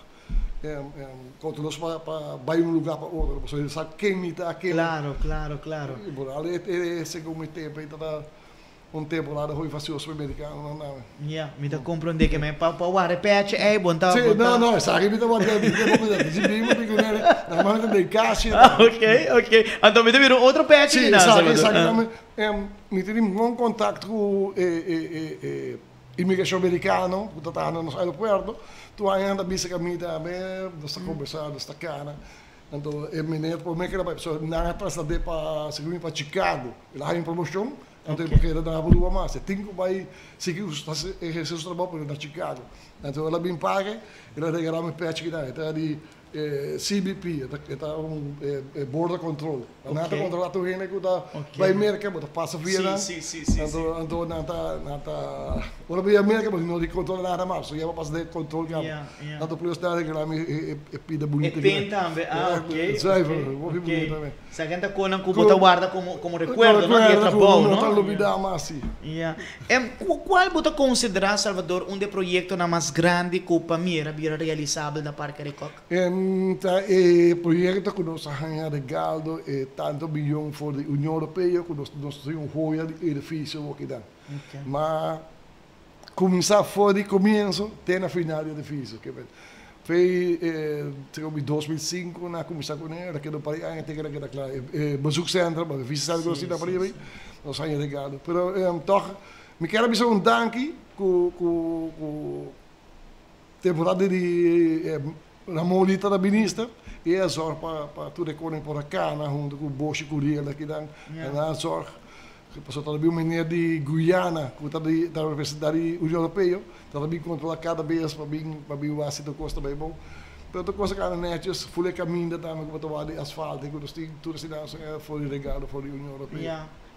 Kouteloso pa pa bai un lugar pa otro, pasobra e sa ken mi ta, ken. Claro, claro, claro. I por al e segun mi tempo ei tabata un temporada hopi fasioso pa e merikanonan tambe. Ya, mi ta komprondé ke men pa pa wara e pechi ei bon ta Sí, bon ta. no, no, esaki mi ta wara mi ta wara si mi mi ku nene, nan manda den kasi. Ok, ok. Anto mi ta mira un otro pechi Sí, di nan, esaki, Salvador. esaki tambe. Mi tin un bon kontakto ku e e e e. Inmigrashon merikano ku ta traha na nos aeropuerto, tur aña nan ta bisa ku ami tambe, nos ta kombersá, nos ta kana. Anto e meneer promé ku el a bai, pasobra nan a traslad'é pa segun mi pa Chicago, el a haña un promoshon, anto e por keda na Aruba mas, e tin ku bai sigui ehersé su trabou pero na Chicago. Anto el a bin page, el a regalá mi pèchi kinan, e ta di CBP, e ta un border control. Nan ta controla tur hende cu ta bay Merca, bo ta pasa via nan. Anto nan ta, nan ta, ora bo yega Merca bo no di controla nada mas, so ya bo pasa den control caba. Anto plus nan a regala mi e pida bunita. E pen tambe, ah ok. Zuiver, hopi bunita tambe. Sa gen ta konan ku bo ta warda komo komo rekuerdo no di e trabou no. No ta lubida mas si. Ya. Kual bo ta konsiderá Salvador un di e proyektonan mas grandi ku pa mira bira realisabel na Parke Arikok? Ta e proyekto ku nos a haña regaldo e tantu miyon for di Union Europeo ku nos nos tin un hoya di edifisio wou kidan. Ma Kuminsá for di komienso te na final di edifisio. Ke men fei e 2005 nan a kuminsá kuné, a keda un par di aña te keda keda kla. E bezoekcentrum, e visitacentrum ku nos tin na pariba ei, nos haña regalo. Pero tòg mi kier a bisa un danki ku ku ku temporada di Ramon Lee ta minister i e a zòrg pa pa tur e koning por a kana huntu ku Boshi Curiel akinan. Nan a zòrg pasobra ta bin un meneer di Guyana ku ta di ta representá di Union Europeo ta ta bin kontrolá kada bes pa bin pa bin wak si tur kos ta bai bon. Pero tur kos a kana nètjes, ful e kaminda tambe ku bo ta wak di asfalto ku nos tin tur esei for di regalo for di Union Europeo.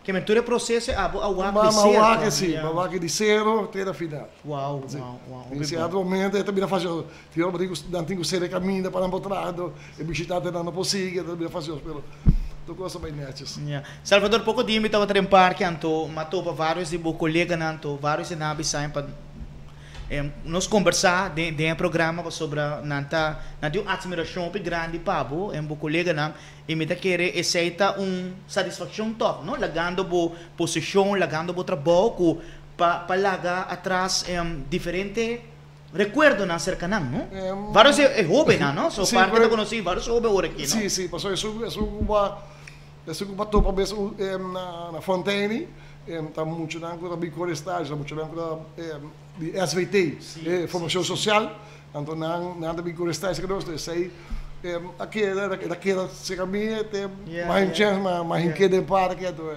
Ke men tur e proseso e abo a wak di Ma serka. wak si, ma wak di sero te na final. Wow, wow, wow. In sierto momento e ta bira fasioso. Tin ora bo tin ku, nan tin ku sera e kaminda pa nan por traha, anto e bishitantenan no por sigui, e ta bira fasioso, pero tur kos ta bai nètjes. Ya. Salvador, poko dia mi tabata den parke, anto m'a topa vários di bo koleganan, anto vários di nan a bisa mi pa Nos kombersá den den e programa pasobra nan ta nan tin un atmirashon hopi grandi pa bo en bo koleganan i mi ta kere esei ta un satisfakshon tòg no lagando bo posishon lagando bo trabou ku pa pa laga atras diferente rekuerdonan serka nan no vários e hóbennan no so parke ta konosí vários hóben ora aki no. Sí sí pasobra esun esun ku bo a esun ku bo a topa bes na na Fonteini Ta muchanan ku ta bin kore stage, ta muchanan ku ta di SVT, formashon sosial, anto nan nan ta bin kore stage ku nos, esei a keda, el a keda serka mi te mas hin chèns mas hin keda den parke, anto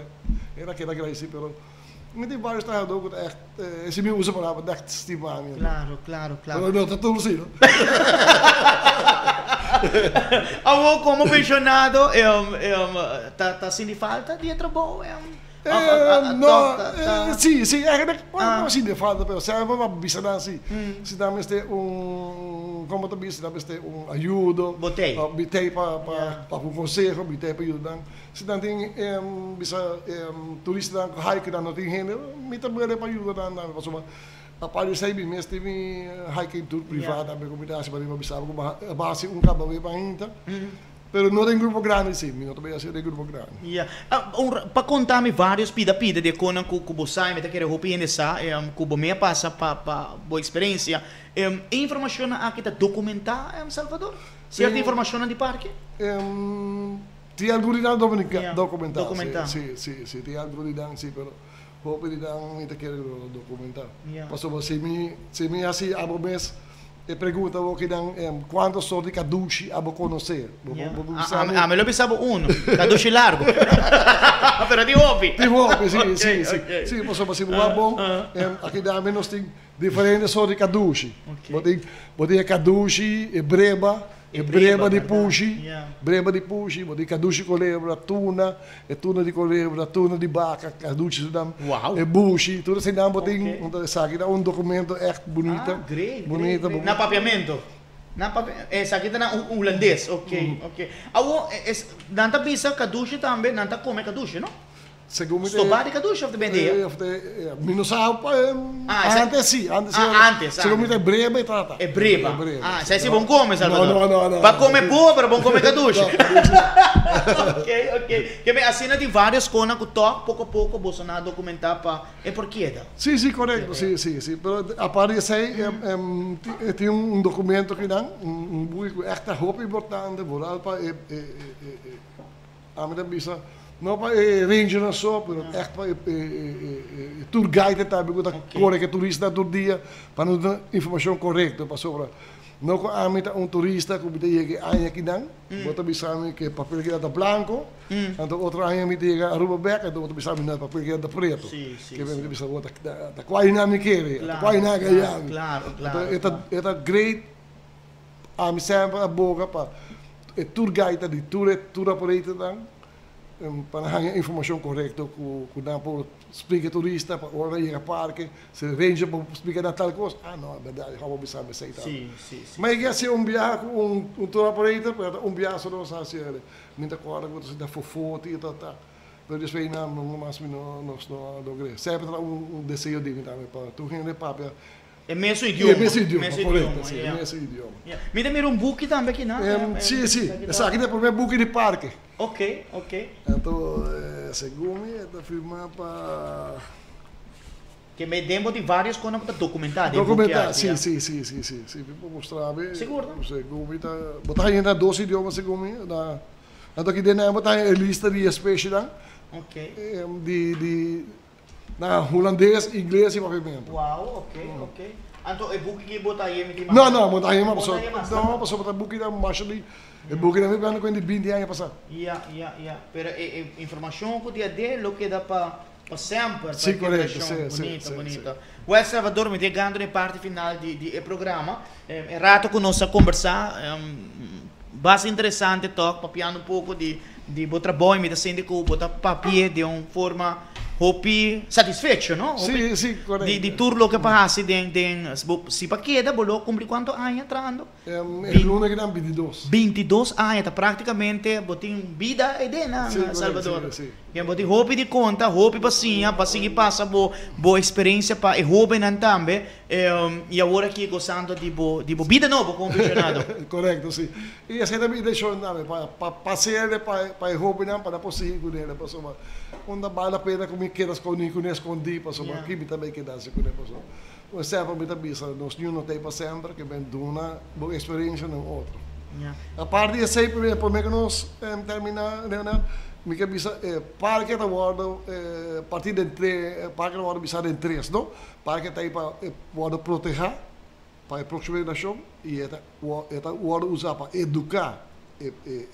el a keda agradesí, pero mi tin varios trahadó ku ta ègt, si mi usa palabra, ta ègt stima mi. Klaro, klaro, klaro. Pero no ta tur si no. Awor komo penshonado ta sinti falta di e trabou? No, si, si, eigenlijk, bueno, no sinti falta, pero semper pa bisa nan si, si nan mester un, como ta bisa, si nan mester un ayudo, Botei. mi tei pa, pa, pa un conseho, mi tei pa yuda nan. Si nan tin, bisa, turistanan cu hike nan no tin hende, mi ta bere pa yuda nan tambe, pasobra aparte di esey mi mes tin mi hiking tour priva tambe cu mi ta haci, pasobra mi bisa bo cu a base un caba web ainda. Pero no den grupo grandi si, mi no ta bay haci den grupo grandi. Ya. Un pa conta mi varios pida pida di e conan cu cu bo sa y mi ta kere hopi hende sa cu bo mey a pasa pa pa bo experiencia. E informacionnan aki ta documenta, Salvador? Cierto informacionnan di parke? Tin algun di nan Ya, documenta, documenta. si, si, si, tin algun di nan si, pero hopi di nan mi ta kere cu no ta documenta. Ya. Pasobra si mi, si mi haci abo mes. E pregunta bo kinan cuanto sort di cadushi abo conoce? Bo bo bo bisa mi. Ami lo bisa bo uno, cadushi largo. Pero tin hopi. Tin hopi, si, si, si. Si, pasobra si bo wak bon, aki dami nos tin diferente sort di cadushi. Bo tin, bo tin e cadushi, e breba. E E breba breba, di bèrdat? Pushi, breba di pushi, bo tin kadushi kolebra, tuna, e tuna di kolebra, tuna di baka, kadushi sudan, e bushi, tur eseinan bo tin, esaki ta un dokumento ègt bunita, Ah, great, great, bunita. great. Na papiamento? Na papia, esaki ta na hulandes, ok, ok. Awor, nan ta bisa kadushi tambe, nan ta kome kadushi, no? Segun mi te. Stobá di kadushi of ta bende ya? Of te, mi no sa, Ah, esa- antes si, antes si. Ah, antes, Segun mi antes. te breba e trata. E breba. E breba. Ah, esei si bon come, Salvador. No, no, no, no. Pa come boa, pero bon come kadushi. No, kadushi no. Ok, ok. Ke men asina tin varios kona ku tòg poko poko boso nan a dokumentá pa e por keda. Si, si, korekto, si, si, si. Pero aparte di esei, tin un dokumento akinan, un buki ku ègt ta hopi importante, vooral pa e, e, e, e, Ami ta bisa, no pa e rangernan so, pero ègt pa e tour guide tambe ku ta kore ku e turistanan tur dia pa nos duna informashon korekto. Pasobra no ku ami ta un turista ku mi ta yega e aña akinan, bo ta bisa mi ku e papel kinan ta blanko, anto otro aña mi ta yega Aruba bèk, anto bo ta bisa mi no e papel kinan ta preto. Ke mi ta bisa bo ta kua aña mi kere, ta kua aña a yami. Anto e ta great. Ami semper a boga pa e tour guide di tur e tour operatornan pa nan haña informashon korekto ku ku nan por splika e turista pa ora nan yega parke si e ranger por splika nan tal kos, ah no bèrdat e hòmber bisa mi esei tambe. Ma e ke hasi un biaha ku un tour operator pero ta un biaha so nos a hasi el. Mi ta kòrda ku ta sinta fofoti i ta ta pero despues nan nunka mas mi no nos no a logr'é. Semper ta un deseo di mi tambe pa tur hende papia. E mesun idioma. E mesun idioma, Mesun korekto, idioma, si, e ja. mesun idioma. Ja. Mi ta mira un buki tambe aki na. Si, si, esaki ta e promé buki di parke. Ok, ok. Anto, segun mi, e ta firmá pa. Ke me den bo tin vários kosnan ku ta dokumentá den e buki Dokumentá, aki, si, ja. si, si, si, si, si, mi por mustra bo. Sigur, no? Segun mi ta, bo ta haña na dos idioma segun mi, na, anto aki den nan bo ta haña e lista di espesienan. Ok. Di, di. Na hulandes, ingles y papiamento. Wow, ok, ok. Anto e buki ki bo ta yemi tin mas? No, no, bo ta yemi mas Bo ta yemi mas? No, pasobra ta buki ta masha di, e buki ta mi planta cu di binti aña pasa. Ya, ya, ya. Pero e e informacion cu tin aden lo keda pa pa semper, pa Si, e correcto, generacion. si, si, Bunito, si, bunito. si. Well, Salvador, mi ta yegando na e parti final di di e programa. E rato cu nos a combersa, basta interesante toch, papiando un poco di di bo trabou y mi ta sinti cu bo ta papia den un forma hopi satisfecho, no? Sí, sí, correcto. Di di tur loke pa haci den den bo si pa keda bo lo cumpli cuanto aña trahando? E luna aki nan bintidos. Bintidos aña, ta practicamente bo tin bida eden na Sí, correcto, Salvador. sí, sí. Bien, bo tin hopi di conta, hopi pa siña, pa sigui pasa bo bo experiencia pa e hobennan tambe. Y awor aki gozando di bo di bo bida nobo como pensionado. Correcto, si. Y esey ta mi intencion tambe, pa pa pas'e pa pa e hobennan pa nan por sigui cune, pasobra unda bal la pena cu mi keda scondi cune scondi pasobra aki mi ta bay keda si cune pasobra un semper mi ta bisa nos niun no ta ey pa semper ke men duna bo experiencia na un otro. Aparte di esey prome cu nos termina Leonel mi ke bisa e parke ta wordo parti den tres parke ta wordo bisa den tres no. Parke ta ei pa e wòrdu protehá pa e próksimo generashon i e ta e ta wòrdu usá pa eduká e e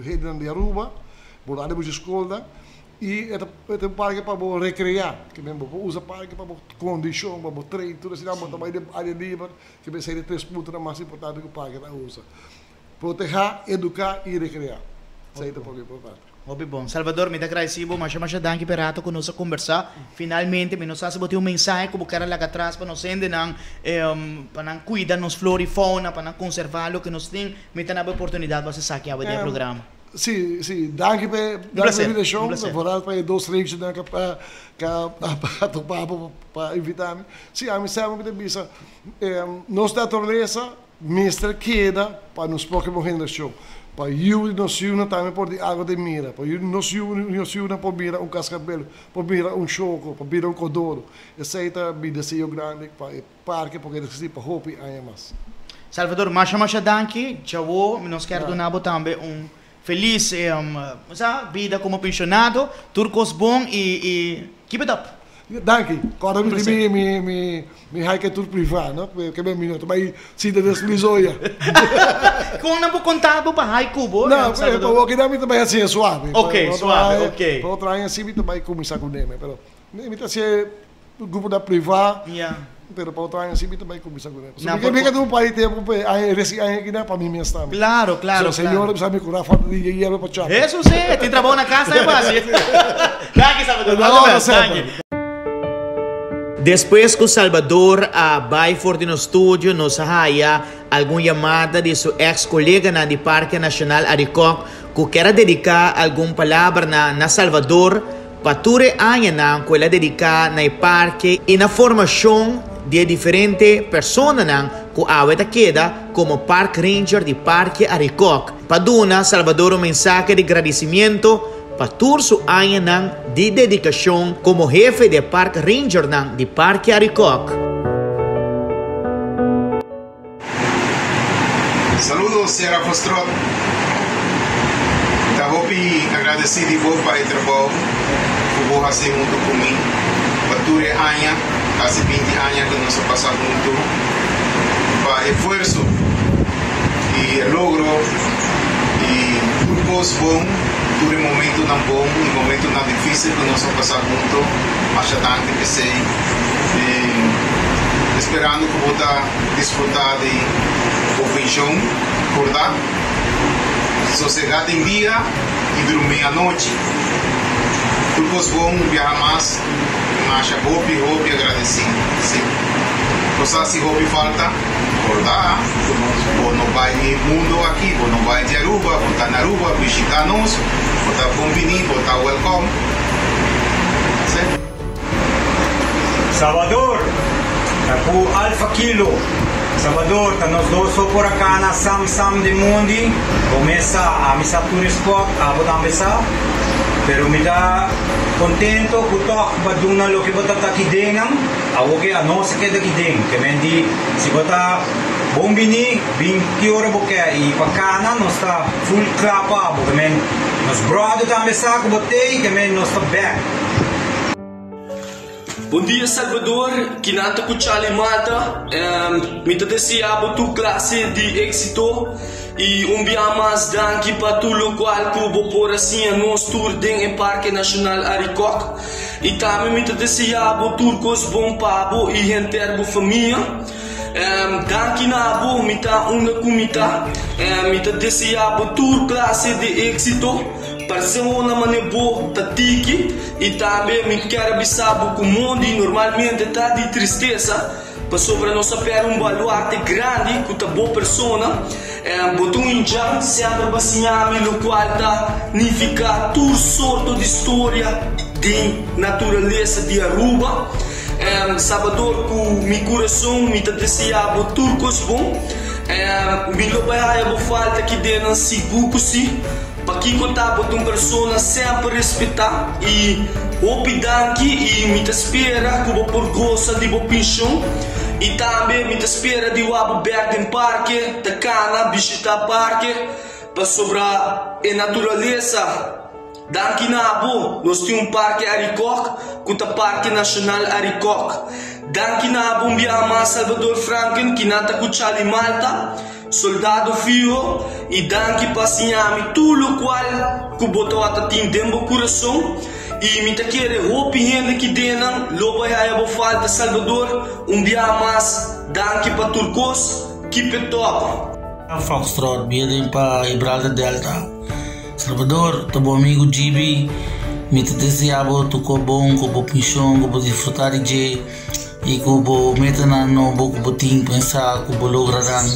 hendenan di Aruba, bo ta anda muchu skolnan i e ta e ta un parke pa bo rekreá, ke men bo por usa parke pa bo kondishon, pa bo train, tur esei bo ta bai den área liber, ke men esei ta e tres puntonan mas importante ku parke ta usa, protehá, eduká i rekreá, esei ta poco importante. Hopi bon. Salvador, mi ta agradeci bo masha masha danki p'e rato cu nos a combersa. Finalmente, mi no sa si bo tin un mensahe cu bo kier a laga atras pa nos hendenan, pa nan cuida nos flora y fauna, pa nan conserva loke nos tin. Mi ta na bo oportunidad pa haci esaki awe den e programa. Si, si. Danki p'e Un placer, un invitacion. placer. Vooral pa e dos reginan cu a topa bo pa invita mi. Si, ami semper mi ta bisa, nos naturalesa Mester keda pa nos próximo generacion, pa yiu di nos yiunan tambe por di algo di mira, pa yiu di nos yiu di nos yiunan por mira un cascabel, por mira un choco, por mira un codoro. Esey ta mi deseo grandi pa e parke por keda existi pa hopi aña mas. Salvador, masha masha danki. Djawo nos kier duna bo tambe un feliz bida como pensionado. Tur cos bon y keep it up. Danki. Kòrda mi di mi mi mi hike tur privá no ke men mi no ta bai sinta den slizoya. Kon nan por konta bo pa hike ku bo? No, pa wou keda mi ta bai hasié suave. Ok, suave, ok. Pa otro aña si mi ta bai kuminsá ku neme pero mi ta hasié gruponan privá. Pero pa otro aña si mi ta bai kuminsá ku nan. Pasobra mi ke duna un par di tempu pa e aña, resi aña aki nan pa mi mes tambe. Claro, claro, So señor a bisa mi ku falta di yerba pa chapa. Eso si, tin trabou na kas tambe pa hasi. Danki Salvador, all the best, danki. Despues ku Salvador a bai for di nos studio nos a haya algun yamada di su eks koleganan di Parke Nashonal Arikok ku ker a dediká algun palabranan na Salvador Pa tur e añanan ku el a dediká na e parke i na formashon di e diferente personanan ku awe ta keda komo park ranger di Parke Arikok, pa duna Salvador un mensahe di gradisimiento pa tur su añanan di dedikashon komo hefe di e park rangernan di Parke Arikok. Saludos Sierra Fostrot. Mi ta hopi agradeci di bo pa e trabou cu bo haci hunto cu mi pa tur e aña, casi binti aña cu nos a pasa hunto, pa e esfuerzo y e logro y tur cos bon, tur e momentonan bon y momentonan dificil cu nos a pasa hunto. Masha danki p'esey y esperando cu bo ta. Disfrutá di bo penshon, kordá, sosegá den dia i drumí anochi. Tur kos bon, un biaha mas, masha hopi hopi agradesí. Sí, bo sa si hopi falta, kordá, bo no bai e mundo aki, bo no bai di Aruba, bo ta na Aruba, bishitá nos, bo ta bon biní, bo ta wèlkòm. Sí. Salvador ta ku Alfa Kilo. Salvador ta nos dos so por a kana sam sam den mundi. Bo mes sa, ami sa tur e spot, abo tambe sa. Pero mi ta kontento ku tòg bo a duna loke bo ta ta aki den nan. Awor ke anos a keda aki den. Ke men di si bo ta bon bini, bin ki ora bo ke. I pa kana nos ta full kla pa abo. Ke men nos bròder tambe sa ku bo t'ei, ke men nos ta bèk. Bon dia Salvador, kinan ta ku Charlie Malta. Mi ta desea bo tur klase di éksito i un bia mas danki pa tur lokual ku bo por a siña nos tur den e Parke Nashonal Arikok. I tambe mi ta desea bo tur kos bon pa bo i henter bo famia. Danki na bo mi ta unda ku mi ta. Mi ta desea bo tur klase di éksito. Parse un na mane bo ta tiki i tambe mi kier a bisa bo ku mondi normalmente ta di tristesa pasobra nos a perde un baluarte grandi ku ta bo persona. Bo ta un indjan semper bo a siña mi lokual ta nifiká tur sorto di storia den naturalesa di Aruba. Salvador ku mi kurason mi ta deseá bo tur kos bon. Mi lo bai haya bo falta ki den nan sigur ku si. Pakiko ta bo ta un persona semper respetá i hopi danki i mi ta spera ku bo por gosa di bo penshon i tambe mi ta spera di wak bo bek den parke ta kana bishitá parke pasobra e naturalesa danki na bo nos tin un parke Arikok ku ta Parke Nashonal Arikok danki na bo un biaha mas Salvador Franken kinan ta ku Charlie Malta. Soldado fiho y danki pa siña mi tur locual cu bo tawata tin den bo curason y mi ta kere hopi hende ki den nan lo bay haya bo falta Salvador un biaha mas danki pa tur cos keep it up. Foxtrot bia den pa Gibraltar Delta. Salvador, ta bo amigo GB. Mi ta desea bo tur cos bon cu bo pension, cu bo disfruta di dje. I ku bo metanan nobo ku bo tin pensa ku bo lograran.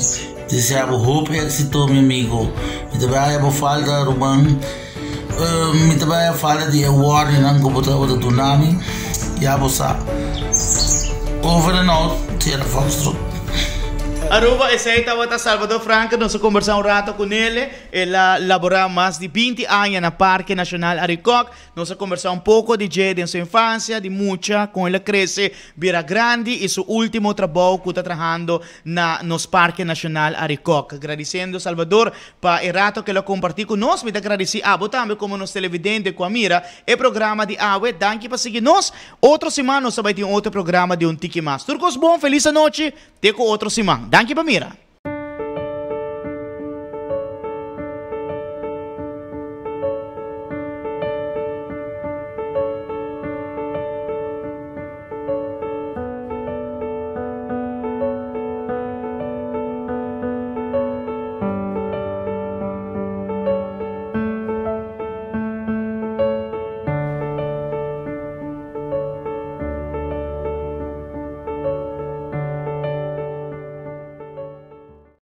Desea bo hopi éksito mi amigo. Mi ta bai haya bo falta ruman. Mi ta bai haya falta di e warningnan ku bo tabata duna mi. Ya bo sa. Over and out, Sierra Foxtrot. Aruba, esei tabata Salvador Franco, nos a kombersá un rato ku nele. El a laborá mas di binti aña na Parke Nashonal Arikok. Nos a kombersá un poko di dje den su infansia, di mucha, kon el a krese bira grandi i su último trabou ku ta trahando na nos Parke Nashonal Arikok. Gradisiendo Salvador pa e rato ku el a kompartí ku nos. Mi ta gradisí abo tambe komo nos televidente ku a mira e programa di awe. Danki pa sigui nos. Otro siman nos ta bai tin otro programa di Un Tiki Mas. Tur kos bon, felis anochi, te ku otro siman. Danki pa mira.